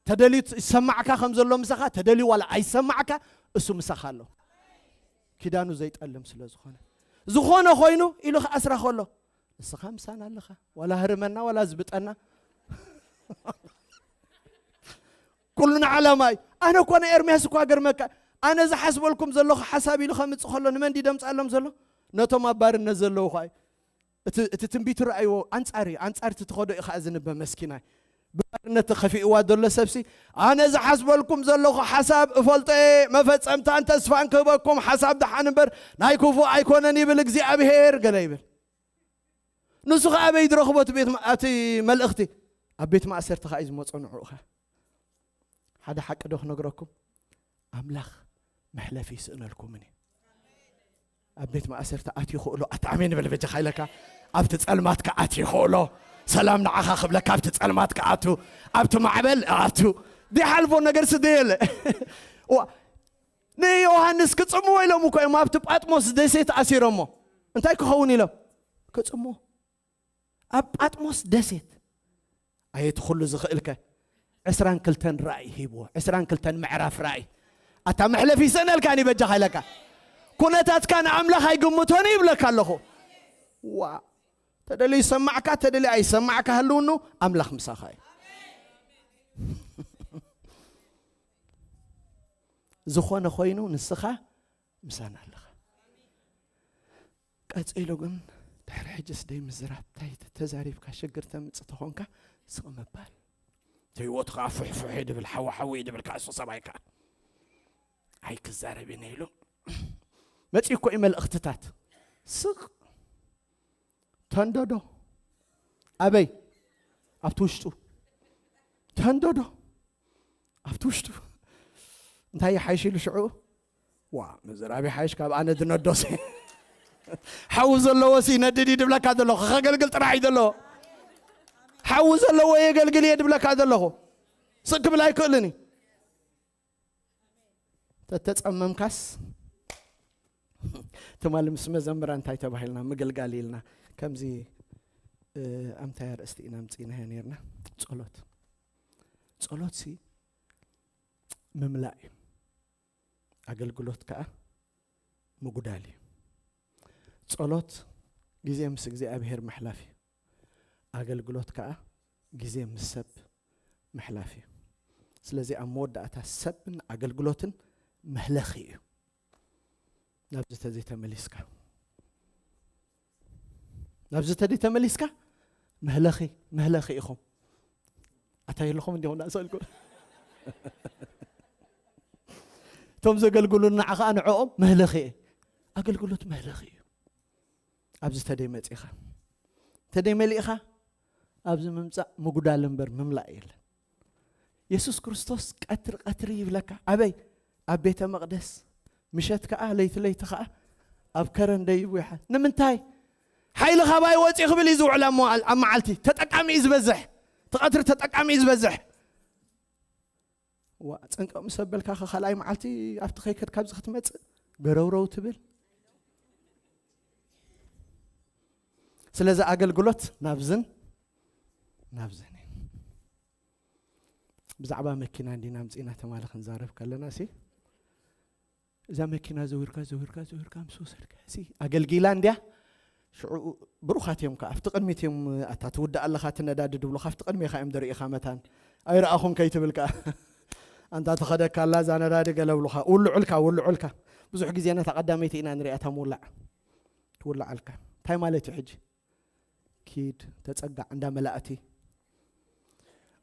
ተደልዩ ይሰማዕካ ከም ዘሎ ምሳኻ፣ ተደልዩ ዋላ ኣይሰማዕካ፣ እሱ ምሳኻ ኣሎ። ኪዳኑ ዘይጠልም ስለ ዝኾነ። ዝኾነ ኮይኑ ኢሉ ክኣስራ ከሎ፣ ንስኻ ምሳና ኣለኻ። ዋላ ህርመና፣ ዋላ ዝብጠና። ኩሉ ንዓላማ እዩ። ኣነ እኮ ንኤርምያስ እኳ ገርመካ፣ ኣነ ዝሓስበልኩም ዘለኹ ሓሳብ ኢሉ ከምጽእ ከሎ ንመን ድዩ ደምጻሎም ዘሎ? ነቶም ኣብ ባርነት ዘለዉ እኳ እዩ። እቲ፣ እቲ ትንቢት ረኣይዎ ኣንጻር እዩ። ኣንጻር እቲ ትኸዶ እዩ ከኣ ዝንበ መስኪናይ። ብባርነት ተኸፊእዋ ዘሎ ሰብሲ፣ ኣነ ዝሓስበልኩም ዘለኹ ሓሳብ እፈልጦ እየ፣ መፈጸምታን ተስፋን ክህበኩም ሓሳብ ደሓን እምበር ናይ ክፉእ ኣይኮነን ይብል እግዚኣብሄር፣ ገለ ይብል። ንሱ ኸዓ ኣበይ ዝረኽቦ እቲ ቤት ማ-፣ እቲ መልእኽቲ? ኣብ ቤት ማእሰርቲ ኸዓ እዩ ዝመጾ ንዕኡ ኸዓ። ሓደ ሓቂ ዶ ክነግረኩም? ኣምላኽ መሕለፊ ይስእነልኩምን እዩ። ኣብ ቤት ማእሰርቲ ኣትዩ ይኽእሎ፣ ኣታ ኣሜን በል በጃኻ ኢለካ። ኣብቲ ጸልማትካ ኣትዩ ይኽእሎ፣ ሰላም ንዓኻ ክብለካ ኣብቲ ጸልማትካ ኣቱ፣ ኣብቲ ማዕበል ኣቱ። ዘይሓልፎ ነገር ስደየለ። ዋ፣ ንዮሃንስ ክጽምዎ ኢሎም እኮ እዮም ኣብቲ ጳጥሞስ ደሴት ኣሲሮሞ። እንታይ ክኸውን ኢሎም? ክጽምዎ። ኣብ ጳጥሞስ ደሴት። ኣየት ኩሉ ዝኽእልከ ዕስራን ክልተን ራእይ ሂብዎ። ዕስራን ክልተን ምዕራፍ ራእይ። ኣታ መሕለፊ ይስእነልካ ኒ በጃኻ ኢለካ። ኩነታትካ ንኣምላኽ ኣይግምቶን ይብለካ ኣለኹ። ዋ፣ ተደልዩ ይሰማዕካ፣ ተደልዩ ኣይሰማዕካ ህልውኑ ኣምላኽ ምሳኻ እዩ። ዝኾነ ኮይኑ ንስኻ ምሳና ኣለኻ። ቀጺሉ ግን ድሕሪ ሕጅስ ደይ ምዝራብ፣ እንታይ ተዛሪብካ ሽግር ተምጽእ ተኾንካ ስቕ ምባል። ተይወትኻ ፍሕፍሕ ድብል ሓዊ ሓዊ ድብል ካሱ ሰባይካ ኣይክዛረብን ኢሉ መጺኡ እኮ እዩ መልእኽትታት። ስቕ ተንደዶ ኣበይ? ኣብቲ ውሽጡ ተንደዶ ኣብቲ ውሽጡ እንታይ ይሓይሽ ኢሉ ሽዑ ዋ ምዝራብ ይሓይሽ ካብ ኣነ ድነዶስ ሓዊ ዘለዎ ሲ ነድድ እዩ ድብለካ ዘለኹ። ከገልግል ጥራሕ እዩ ዘለዎ። ሓዊ ዘለዎ የገልግል እየ ድብለካ ዘለኹ። ስቅ ክብል ኣይክእልን እዩ። ተተጸመምካስ ትማሊ ምስ መዘምራ እንታይ ተባሂልና ምግልጋል ኢልና ከምዚ ኣምታይ ኣርእስቲ ኢና ምጽኢናዮ ነርና። ጸሎት። ጸሎት ሲ ምምላእ እዩ። ኣገልግሎት ከኣ ምጉዳል እዩ። ጸሎት ግዜ ምስ እግዚኣብሔር ምሕላፍ እዩ። ኣገልግሎት ከኣ ግዜ ምስ ሰብ ምሕላፍ እዩ። ስለዚ ኣብ መወዳእታ ሰብን ኣገልግሎትን መህለኺ እዩ። ናብዚ ተዘይተመሊስካ ናብዚ ተዘይተመሊስካ መህለኺ መህለኺ ኢኹም። ኣታ የለኹም እንዲኹም እናእሰልኩ እቶም ዘገልግሉ ንዓኻ ንዕኦም መህለኺ እየ። ኣገልግሎት መህለኺ እዩ። ኣብዚ ተደይ መጺኻ ተደይ መሊእኻ ኣብዚ ምምጻእ ምጉዳል እምበር ምምላእ የለን። የሱስ ክርስቶስ ቀትሪ ቀትሪ ይብለካ። ኣበይ? ኣብ ቤተ መቕደስ። ምሸት ከኣ ለይቲ ለይቲ ከኣ ኣብ ከረን ደይቡ ይሓ ንምንታይ? ሓይሊ ካባይ ወፂ ክብል እዩ ዝውዕል ኣብ መዓል- ኣብ መዓልቲ ተጠቃሚ እዩ ዝበዝሕ። እቲ ቀትሪ ተጠቃሚ እዩ ዝበዝሕ። ዋ፣ ጽንቀቕ ምስ ኣበልካ ኸ ካልኣይ መዓልቲ ኣብቲ ከይከድ ካብዚ ክትመጽእ ገረውረው ትብል። ስለዚ ኣገልግሎት ናብዝን ናብዝን እዩ። ብዛዕባ መኪና እንዲና ምጽኢና ተማሊ ክንዛረብ ከለና ሲ እዛ መኪና ዘዊርካ ዘዊርካ ዘዊርካ ምስ ወሰድካ ሲ ኣገልጊላ እንዲያ ሽዑ ብሩኻት እዮም ከ ኣብቲ ቅድሚት እዮም ኣታ ትውዳእ ኣለኻ ትነዳዲ ድብሉኻ ኣብቲ ቅድሜኻ እዮም ደርእኻ መታን ኣይረኣኹን ከይትብል ከ ኣንታ ተኸደካ ኣላ እዛ ነዳዲ ገለ ብሉኻ ውልዑልካ ውልዑልካ ብዙሕ ግዜ ነታ ቀዳመይቲ ኢና ንሪኣ እታ ምውላዕ ትውላዓልካ እንታይ ማለት እዩ ሕጂ ኪድ ተጸጋዕ እንዳ መላእቲ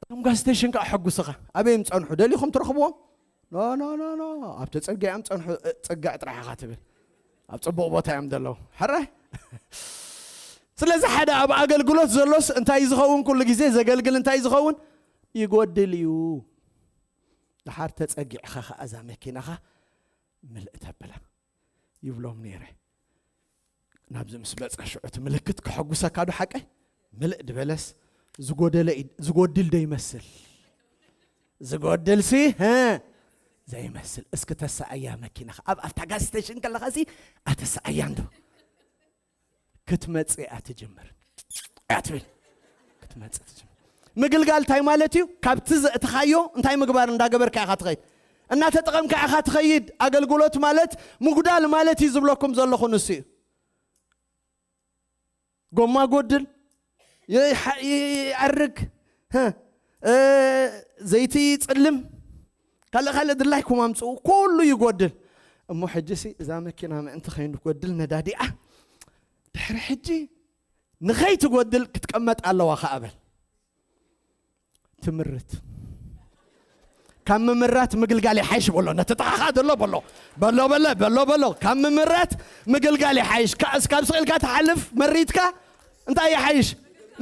እቶም ጋዝ ስቴሽን ከዓ ሕጉስኻ ኣበይ ምጸንሑ ደሊኹም ትረኽብዎም ኖ ኖ ኖ ኖ ኣብ ተጸጊዖም ጸንሑ እ- ጸጋዕ ጥራሕ ኢኻ ትብል ኣብ ጽቡቕ ቦታ እዮም ዘለዉ ሕራይ ስለዚ ሓደ ኣብ ኣገልግሎት ዘሎስ እንታይ ዝኸውን ኩሉ ግዜ ዘገልግል እንታይ ዝኸውን ይጎድል እዩ ድሓር ተጸጊዕኻ ከዓ እዛ መኪናኻ ምልእ ተብላ ይብሎም ነይረ ናብዚ ምስ በፀ ሽዑ እቲ ምልክት ከሐጉሰካ ዶ ሓቀይ ምልእ ድበለስ ዝጎደለ ዝጎድል ዶ ይመስል ዝጎድል ሲ ዘይመስል እስኪ ተሰኣያ መኪናኻ ኣብ ኣብታ ጋዝ ስቴሽን ከለኻ ሲ ኣተሰኣያ እንዶ ክትመፅእ እያ ትጅምር እያ ትብል ክትመፅእ ትጅምር ምግልጋል እንታይ ማለት እዩ ካብቲ ዘእትኻዮ እንታይ ምግባር እንዳገበርካ ኢኻ ትኸይድ እናተጠቐምካ ኢኻ ትኸይድ ኣገልግሎት ማለት ምጉዳል ማለት እዩ ዝብለኩም ዘለኹ ንሱ እዩ ጎማ ጎድል ይሓ- ይኣርግ ሀ፣ እ፣ ዘይቲ ይፅልም ካልእ ካልእ ድላይኩም ኣምፅኡ ኩሉ ይጎድል እሞ ሕጂ ሲ እዛ መኪና ምእንቲ ከይንጎድል ነዳዲኣ ድሕሪ ሕጂ ንኸይትጎድል ክትቀመጥ ኣለዋ ከኣ በል ትምርት ካብ ምምራት ምግልጋል ይሓይሽ በሎ ነቲ ጥቓኻ ዘሎ በሎ በሎ በለ በሎ በሎ ካብ ምምራት ምግልጋል ይሓይሽ እስካብ ስቕ ኢልካ ትሓልፍ መሪትካ እንታይ ይሓይሽ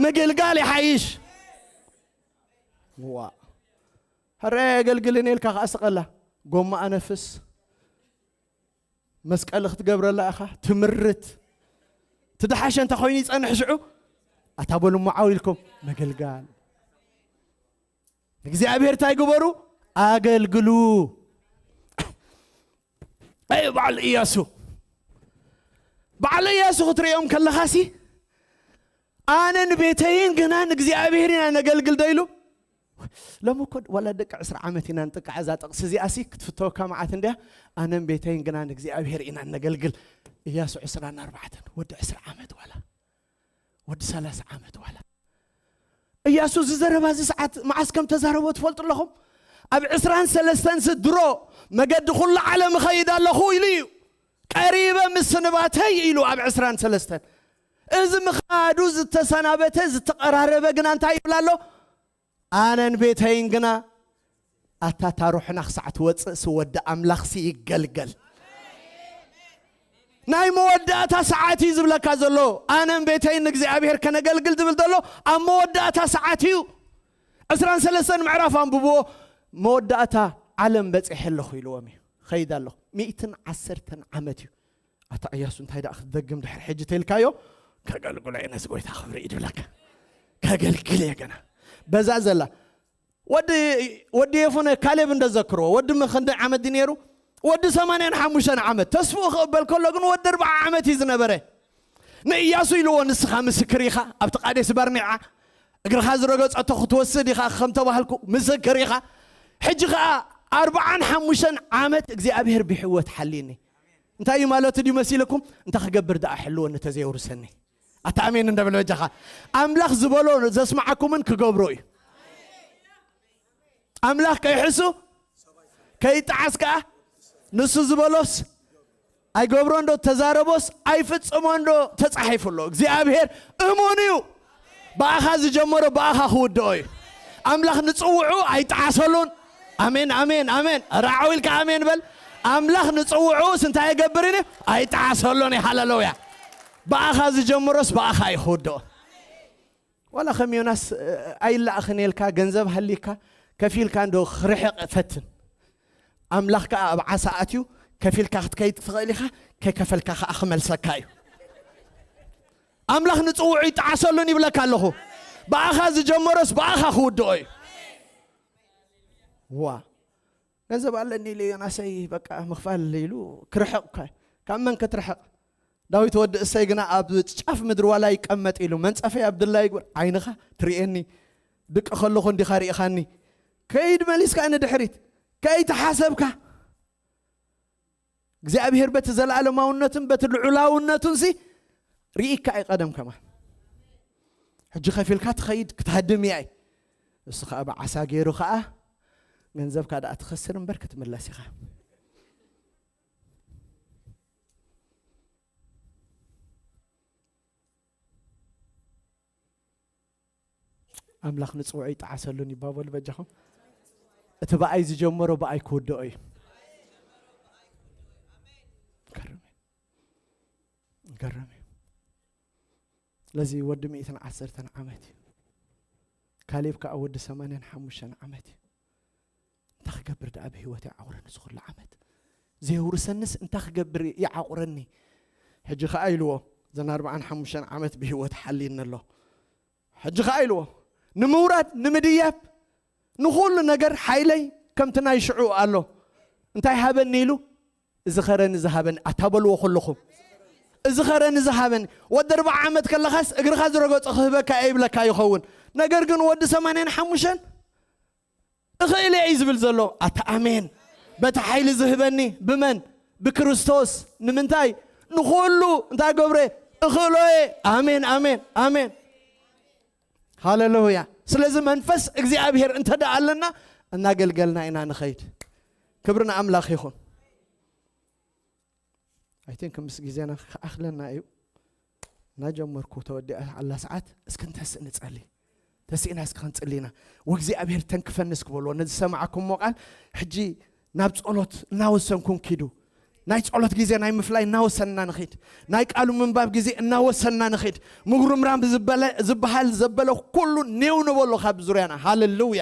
ምግልጋል ይሓይሽ ዋ ሕራይ ኣገልግልን ኢልካ ከዓ ስቐላ ጎማ ኣነፍስ መስቀል ክትገብረላ ኢኻ ትምርት ትድሓሸ እንተ ኮይኑ ይጸንሕ ሽዑ ኣታ በሉ እሞ ዓው ኢልኩም ምግልጋል ንእግዚኣብሔር እንታይ ግበሩ ኣገልግሉ ኣይ በዓል እያሱ በዓል እያሱ ክትሪኦም ከለኻሲ ኣነን ቤተይን ግና ንእግዚኣብሔር ኢና ነገልግል ዶ ኢሉ ሎም እኮ ዋላ ደቂ ዕስራ ዓመት ኢና ንጥቃዕ እዛ ጥቕሲ እዚኣ ሲ ክትፍተወካ መዓት እንድያ ኣነን ቤተይን ግና ንእግዚኣብሔር ኢና ነገልግል እያሱ ዕስራን ኣርባዕተን ወዲ ዕስራ ዓመት ዋላ ወዲ ሰላሳ ዓመት ዋላ እያሱ እዚ ዘረባ እዚ ሰዓት መዓስ ከም ተዛረቦ ትፈልጡ ኣለኹም ኣብ ዕስራን ሰለስተን ስድሮ መገዲ ኩሉ ዓለም እኸይድ ኣለኹ ኢሉ እዩ ቀሪበ ምስንባተይ ኢሉ ኣብ ዕስራን ሰለስተን። እዚ ምኻዱ ዝተሰናበተ ዝተቐራረበ ግና እንታይ ይብል ኣሎ? ኣነን ቤተይን ግና ኣታ ታሩሕና ክሳዕ ትወፅእ ስወዲ ኣምላኽሲ ይገልገል። ናይ መወዳእታ ሰዓት እዩ ዝብለካ ዘሎ። ኣነን ቤተይን እግዚኣብሔር ከነገልግል ዝብል ዘሎ ኣብ መወዳእታ ሰዓት እዩ። ዕስራን ሰለስተን ምዕራፍ ኣንብብዎ። መወዳእታ ዓለም በፂሐ ኣለኹ ኢልዎም እዩ። ኸይድ ኣለኹ። ሚእትን ዓሰርተን ዓመት እዩ። ኣታ እያሱ እንታይ ደኣ ክትደግም ድሕሪ ሕጂ ተልካዮ? ከገልግሎ እየ ነዚ ጎይታ ክብሪ እዩ ድብለካ። ከገልግል እየ ገና። በዛ ዘላ ወዲ ወዲ የፉነ ካሌብ እንደዘክርዎ ወዲ ምን ክንደይ ዓመት ድዩ ነይሩ? ወዲ ሰማንያን ሓሙሽተን ዓመት። ተስፍኡ ክቕበል ከሎ ግን ወዲ ኣርብዓ ዓመት እዩ ዝነበረ። ንእያሱ ኢልዎ ንስኻ ምስክር ኢኻ፣ ኣብቲ ቃዴስ ባርኔዓ እግርኻ ዝረገጸቶ ክትወስድ ኢኻ ከም ተባህልኩ ምስክር ኢኻ። ሕጂ ኸኣ ኣርብዓን ሓሙሽተን ዓመት እግዚኣብሔር ብሕይወት ሓልዩኒ። እንታይ እዩ ማለቱ ድዩ መሲልኩም? እንታይ ክገብር ደኣ ሕልወኒ ተዘየውርሰኒ? ኣታ ኣሜን እንደብል በጃኻ። ኣምላኽ ዝበሎ ዘስማዓኩምን ክገብሮ እዩ። ኣምላኽ ከይሕሱ ከይጠዓስ ከኣ ንሱ ዝበሎስ ኣይገብሮ እንዶ ተዛረቦስ ኣይፍጽሞ እንዶ ተጻሒፉ ኣሎ። እግዚኣብሔር እሙን እዩ። ብኣኻ ዝጀመሮስ ብኣኻ ክውድኦ እዩ። ኣምላኽ ንጽውዑ ኣይጠዓሰሉን። ኣሜን፣ ኣሜን፣ ኣሜን። ራዓው ኢልካ ኣሜን በል። ኣምላኽ ንጽውዑስ እንታይ ይገብርን እዩ? ኣይጠዓሰሉን እዩ። ሃሌሉያ። ብኣኻ ዝጀመሮስ ብኣኻ እዩ ክውድኦ። ዋላ ከም ዮናስ እ፣ ኣይላእኽን ኢልካ ገንዘብ ሃሊካ ከፊልካ እንዶ ክርሕቕ ፈትን። ኣምላኽ ከኣ ኣብ ዓሳ ኣትዩ ከፊልካ ክትከይድ ትኽእል ኢኻ፣ ከይከፈልካ ከኣ ክመልሰካ እዩ። ኣምላኽ ንጽውዑ ይጠዓሰሉን ይብለካ ኣለኹ። ብኣኻ ዝጀመሮስ ብኣኻ ክውድኦ እዩ። ዋ ገንዘብ ኣለኒ ኢሉ ዮናሰይ በቃ ምኽፋል ኢሉ ክርሕቕ እኳ እዩ። ካብ መን ክትርሕቕ? ዳዊት ወዲ እሰይ ግና ኣብ ጫፍ ምድሪ ዋላ ይቀመጥ ኢሉ መንጸፈይ ኣብ ድላ ይግበር። ዓይንኻ ትርእየኒ፣ ድቂ ከለኹ እንዲኻ ርኢኻኒ። ከይድ መሊስካ ንድሕሪት ከይተሓሰብካ። እግዚኣብሔር በቲ ዘለኣለማውነቱን በቲ ልዑላውነቱን ሲ ርኢካ እዩ ቀደም ከማን። ሕጂ ከፊልካ ትኸይድ ክትሃድም እያ እዩ። እሱ ኸኣ ብዓሳ ገይሩ ኸኣ ገንዘብካ ደኣ ትኸስር እምበር ክትምለስ ኢኻ። ኣምላኽ ንጽውዑ ይጠዓሰሉን ይባበሉ በጃኹም። እቲ ብኣይ ዝጀመሮ ብኣይ ክውድኦ እዩ። ገርም እዩ። ገርም እዩ። ስለዚ ወዲ ሚእትን ዓሰርተን ዓመት እዩ። ካሌብ ከኣ ወዲ ሰማንያን ሓሙሽተን ዓመት እዩ። እንታይ ክገብር ደኣ ብህይወት ይዓቑረኒ እዚ ኩሉ ዓመት? ዘየውርሰንስ እንታይ ክገብር ይዓቑረኒ? ሕጂ ኸኣ ኢልዎ፣ እዘን ኣርብዓን ሓሙሽተን ዓመት ብህይወት ሓልዩኒ ኣሎ። ሕጂ ኸኣ ኢልዎ፣ ንምውራድ፣ ንምድያብ፣ ንኹሉ ነገር ሓይለይ ከምቲ ናይ ሽዑ ኣሎ። እንታይ ሃበኒ ኢሉ? እዚ ኸረኒ ዝሃበኒ፣ ኣታ በልዎ ኩልኹም። እዚ ኸረኒ ዝሃበኒ። ወዲ ኣርብዓ ዓመት ከለኻስ እግርኻ ዝረገጾ ክህበካ እየ ይብለካ ይኸውን። ነገር ግን ወዲ ሰማንያን ሓሙሽተን እኽእል እየ እዩ ዝብል ዘሎ። ኣታ ኣሜን። በቲ ሓይሊ ዝህበኒ ብመን? ብክርስቶስ። ንምንታይ? ንኹሉ እንታይ ገብረ? እኽእሎ እየ። ኣሜን፣ ኣሜን፣ ኣሜን። ሃሌሉያ። ስለዚ መንፈስ እግዚኣብሔር እንተ ደኣ ኣለና እናገልገልና ኢና ንኸይድ። ክብሪ ንኣምላኽ ይኹን። ኣይ ቲንክ ምስ ግዜና ክኣኽለና እዩ። እናጀመርኩ ተወዲኣ ኣላ ሰዓት እስኪ ንተስእ ንጸሊ። ተሲእና እስኪ ክንጽሊ ኢና። ወእግዚኣብሔር ተንክፈኒ እስኪ በልዎ። ነዚ ዝሰማዕኩምዎ ቃል ሕጂ ናብ ጸሎት እናወሰንኩም ኪዱ። ናይ ጸሎት ግዜ ናይ ምፍላይ እናወሰንና ንኺድ። ናይ ቃሉ ምንባብ ግዜ እናወሰንና ንኺድ። ምጉርምራም ዝበለ ዝበሃል ዘበለ ኩሉ ኔው ንበሎ ካብ ዙርያና። ሃሌሉያ።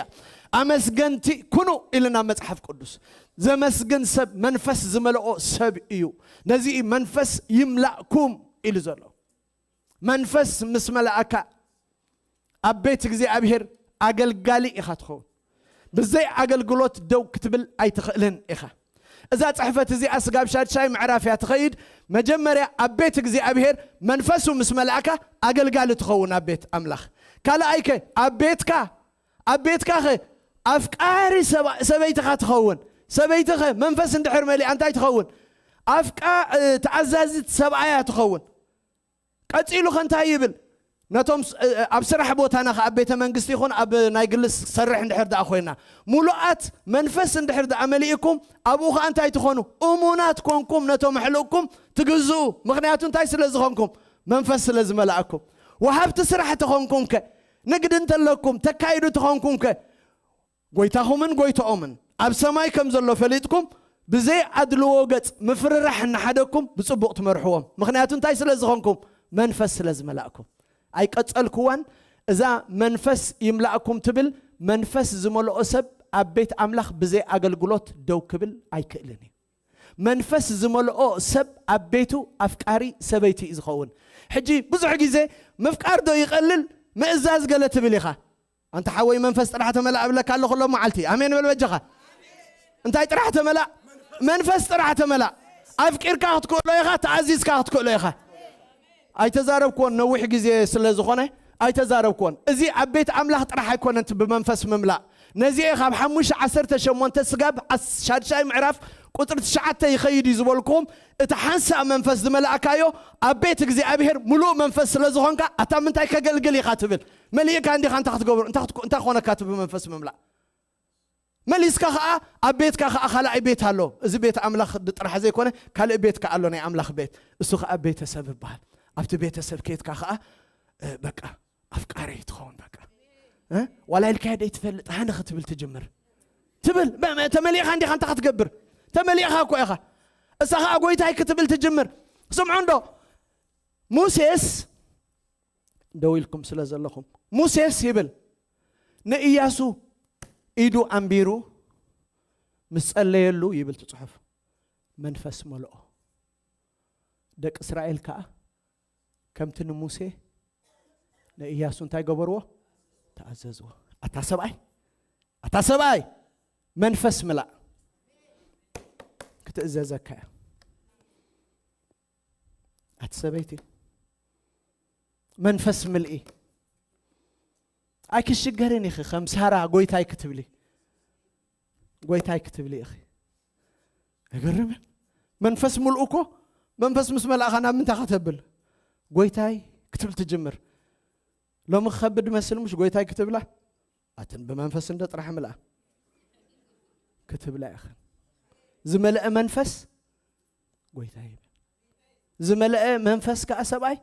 ኣመስገንቲ ኩኑ ኢልና መጽሓፍ ቅዱስ። ዘመስግን ሰብ መንፈስ ዝመልኦ ሰብ እዩ። ነዚ እዩ መንፈስ ይምላእኩም ኢሉ ዘሎ። መንፈስ ምስ መላእካ ኣብ ቤት እግዚኣብሔር ኣገልጋሊ ኢኻ ትኸውን። ብዘይ ኣገልግሎት ደው ክትብል ኣይትኽእልን ኢኻ። እዛ ጽሕፈት እዚኣ ስጋብ ሻድሻይ ምዕራፍ እያ ትኸይድ። መጀመርያ ኣብ ቤት እግዚኣብሔር መንፈሱ ምስ መላእካ ኣገልጋሊ ትኸውን ኣብ ቤት ኣምላኽ። ካልኣይከ ኣብ ቤትካ ኣብ ቤትካኸ ኣፍቃሪ ሰባ- ሰበይትኻ ትኸውን። ሰበይትኸ መንፈስ እንድሕር መሊኣ እንታይ ትኸውን? ኣፍቃ እ፣ ተኣዛዚት ሰብኣያ ትኸውን። ቀጺሉ ከ እንታይ ይብል? ነቶም ስ- እ- ኣብ ስራሕ ቦታና ከ ኣብ ቤተ መንግስቲ ይኹን ኣብ ናይ ግሊ ሰርሕ እንድሕር ደኣ ኮይና፣ ሙሉኣት መንፈስ እንድሕር ደኣ መሊእኩም፣ ኣብኡ ከኣ እንታይ ትኾኑ? እሙናት ኮንኩም፣ ነቶም ኣሕልቕኩም ትግዝኡ። ምኽንያቱ እንታይ ስለ ዝኾንኩም? መንፈስ ስለ ዝመላእኩም። ወሃብቲ ስራሕ ተኾንኩም ከ፣ ንግዲ እንተለኩም፣ ተካይዱ ተኾንኩም ከ፣ ጎይታኹምን ጎይታኦምን ኣብ ሰማይ ከም ዘሎ ፈሊጥኩም፣ ብዘይ ኣድልዎ ገጽ ምፍርራሕ እናሓደኩም ብጽቡቕ ትመርሕዎም። ምኽንያቱ እንታይ ስለ ዝኾንኩም? መንፈስ ስለ ዝመላእኩም። ኣይቀጸልክዋን። እዛ መንፈስ ይምላእኩም ትብል፣ መንፈስ ዝመልኦ ሰብ ኣብ ቤት ኣምላኽ ብዘይ ኣገልግሎት ደው ክብል ኣይክእልን እዩ። መንፈስ ዝመልኦ ሰብ ኣብ ቤቱ ኣፍቃሪ ሰበይቲ እዩ ዝኸውን። ሕጂ ብዙሕ ግዜ ምፍቃር ዶ ይቐልል፣ ምእዛዝ ገለ ትብል ኢኻ። ኣንታ ሓወይ መንፈስ ጥራሕ ተመላእ እብለካ ኣለኹ ሎ መዓልቲ። ኣሜን በል በጃኻ። እንታይ ጥራሕ ተመላእ? መንፈስ ጥራሕ ተመላእ። ኣፍቂርካ ክትክእሎ ኢኻ፣ ተኣዚዝካ ክትክእሎ ኢኻ። ኣይተዛረብኩዎን፣ ነዊሕ ግዜ ስለ ዝኾነ ኣይተዛረብኩዎን። እዚ ኣብ ቤት ኣምላኽ ጥራሕ ኣይኮነን እቲ ብመንፈስ ምምላእ። ነዚ እየ ካብ ሓሙሽተ ዓሰርተ ሸሞንተ ስጋብ ዓስ- ሻድሻይ ምዕራፍ ቁጽሪ ትሽዓተ ይኸይድ እዩ ዝበልኩም። እቲ ሓንሳእ መንፈስ ዝመላእካዮ ኣብ ቤት እግዚኣብሔር ምሉእ መንፈስ ስለ ዝኾንካ፣ ኣታ ምንታይ ከገልግል ኢኻ ትብል? መሊእካ እንዲኻ እንታይ ክትገብር? እንታይ ክትኮ- እንታይ ክኾነካ እቲ ብመንፈስ ምምላእ? መሊስካ ኸዓ ኣብ ቤትካ ኸዓ ካልኣይ ቤት ኣሎ። እዚ ቤት ኣምላኽ ጥራሕ ዘይኮነ ካልእ ቤት ከኣ ኣሎ፣ ናይ ኣምላኽ ቤት። እሱ ኸዓ ቤተሰብ ይበሃል። ኣብቲ ቤተሰብ ኬትካ ኸዓ እ፣ በቃ ኣፍቃሪ ትኸውን። በቃ እ? ዋላ ኢልካዮ ደይትፈልጥ ሃነ ክትብል ትጅምር። ትብል በ- ተመሊእኻ እንዲኻ እንታይ ክትገብር? ተመሊእኻ እኮ ኢኻ። እሳ ኸዓ ጎይታይ ክትብል ትጅምር። ስምዑ እንዶ፣ ሙሴስ፣ ደው ኢልኩም ስለ ዘለኹም፣ ሙሴስ ይብል ንእያሱ ኢዱ ኣንቢሩ ምስ ጸለየሉ ይብል እቲ ጽሑፍ፣ መንፈስ መልኦ። ደቂ እስራኤል ከኣ ከምቲ ንሙሴ ንእያሱ እንታይ ገበርዎ? ተኣዘዝዎ። ኣታ ሰብኣይ፣ ኣታ ሰብኣይ፣ መንፈስ ምላእ ክትእዘዘካ እያ። ኣቲ ሰበይቲ መንፈስ ምልኢ። ኣይክሽገርን ኢኺ ከም ሳራ ጎይታይ ክትብሊ፣ ጎይታይ ክትብሊ ኢኺ። ኣይገርምን? መንፈስ ምልኡ እኮ፣ መንፈስ ምስ መላእኻ ናብ ምንታይ ከተብል? ጎይታይ ክትብል ትጅምር። ሎሚ ክኸብድ መስል ምሽ ጎይታይ ክትብላ? ኣትን ብመንፈስ እንደ ጥራሕ ምልኣ ክትብላ ኢኽን። ዝመልአ መንፈስ ጎይታይ ይብል። ዝመልአ መንፈስ ከኣ ሰብኣይ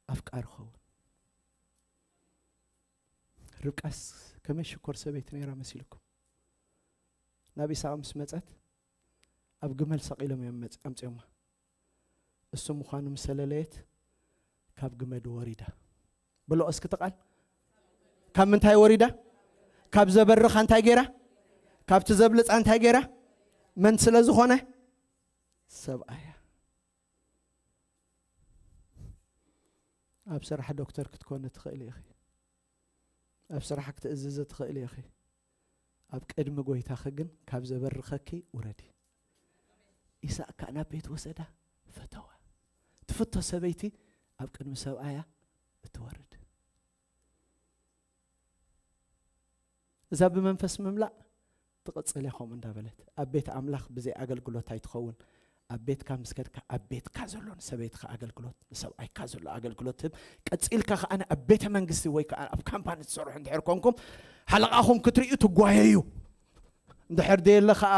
ኣፍቃሪ ኸውን። ርብቃስ ከመይ ሽኮር ሰበይቲ ነይራ መሲልኩም? ናብ ኢሳቕ ምስ መጸት ኣብ ግመል ሰቒሎም እዮም መጽ- ኣምጺኦማ። እሱ ምዃኑ ምስ ሰለለየት ካብ ግመዱ ወሪዳ። ብሎ እስኪ እቲ ቃል። ካብ ምንታይ ወሪዳ? ካብ ዘበርኻ እንታይ ገይራ? ካብቲ ዘብልጻ እንታይ ገይራ? መን ስለ ዝኾነ? ሰብኣያ። ኣብ ስራሕ ዶክተር ክትኮኒ ትኽእሊ ኢኺ። ኣብ ስራሕ ክትእዝዚ ትኽእሊ ኢኺ። ኣብ ቅድሚ ጎይታኺ ግን ካብ ዘበርኸኪ ውረዲ። ኢሳቅ ከኣ ናብ ቤት ወሰዳ፣ ፈተዋ። ትፍቶ ሰበይቲ ኣብ ቅድሚ ሰብኣያ እትወርድ። እዛ ብመንፈስ ምምላእ ትቕጽል እያ ከምኡ እንዳበለት። ኣብ ቤት ኣምላኽ ብዘይ ኣገልግሎት ኣይትኸውን። ኣብ ቤትካ ምስ ከድካ ኣብ ቤትካ ዘሎ ንሰበይትካ ኣገልግሎት፣ ንሰብኣይካ ዘሎ ኣገልግሎት ህብ። ቀጺልካ ከኣ ኣብ ቤተ መንግስቲ ወይ ከኣ ኣብ ካምፓኒ ትሰርሑ እንድሕር ኮንኩም ሓለቓኹም ክትርእዩ ትጓየዩ። እንድሕር ደየለ ከኣ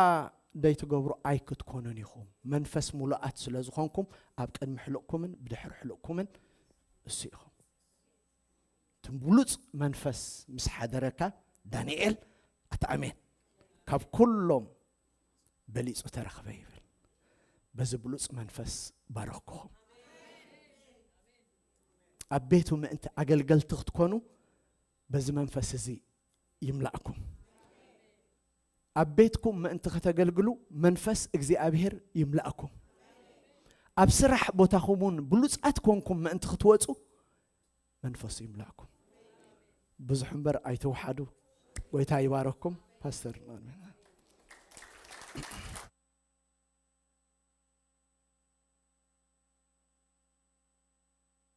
ደይትገብሩ ኣይክትኮኑን ኢኹም። መንፈስ ሙሉኣት ስለ ዝኾንኩም ኣብ ቅድሚ ሕልቕኩምን ብድሕሪ ሕልቕኩምን እሱ ኢኹም። እቲ ብሉጽ መንፈስ ምስ ሓደረካ ዳንኤል ኣታ ኣሜን ካብ ኩሎም በሊጹ ተረኽበ ይብል። በዚ ብሉጽ መንፈስ ባረኽኩኹም። ኣብ ቤቱ ምእንቲ ኣገልገልቲ ክትኮኑ በዚ መንፈስ እዚ ይምላእኩም። ኣብ ቤትኩም ምእንቲ ከተገልግሉ መንፈስ እግዚኣብሔር ይምላእኩም። ኣብ ስራሕ ቦታኹም እውን ብሉጻት ኮንኩም ምእንቲ ክትወጹ መንፈሱ ይምላእኩም። ብዙሕ እምበር ኣይተውሓዱ። ጎይታ ይባረኩም ፓስተር።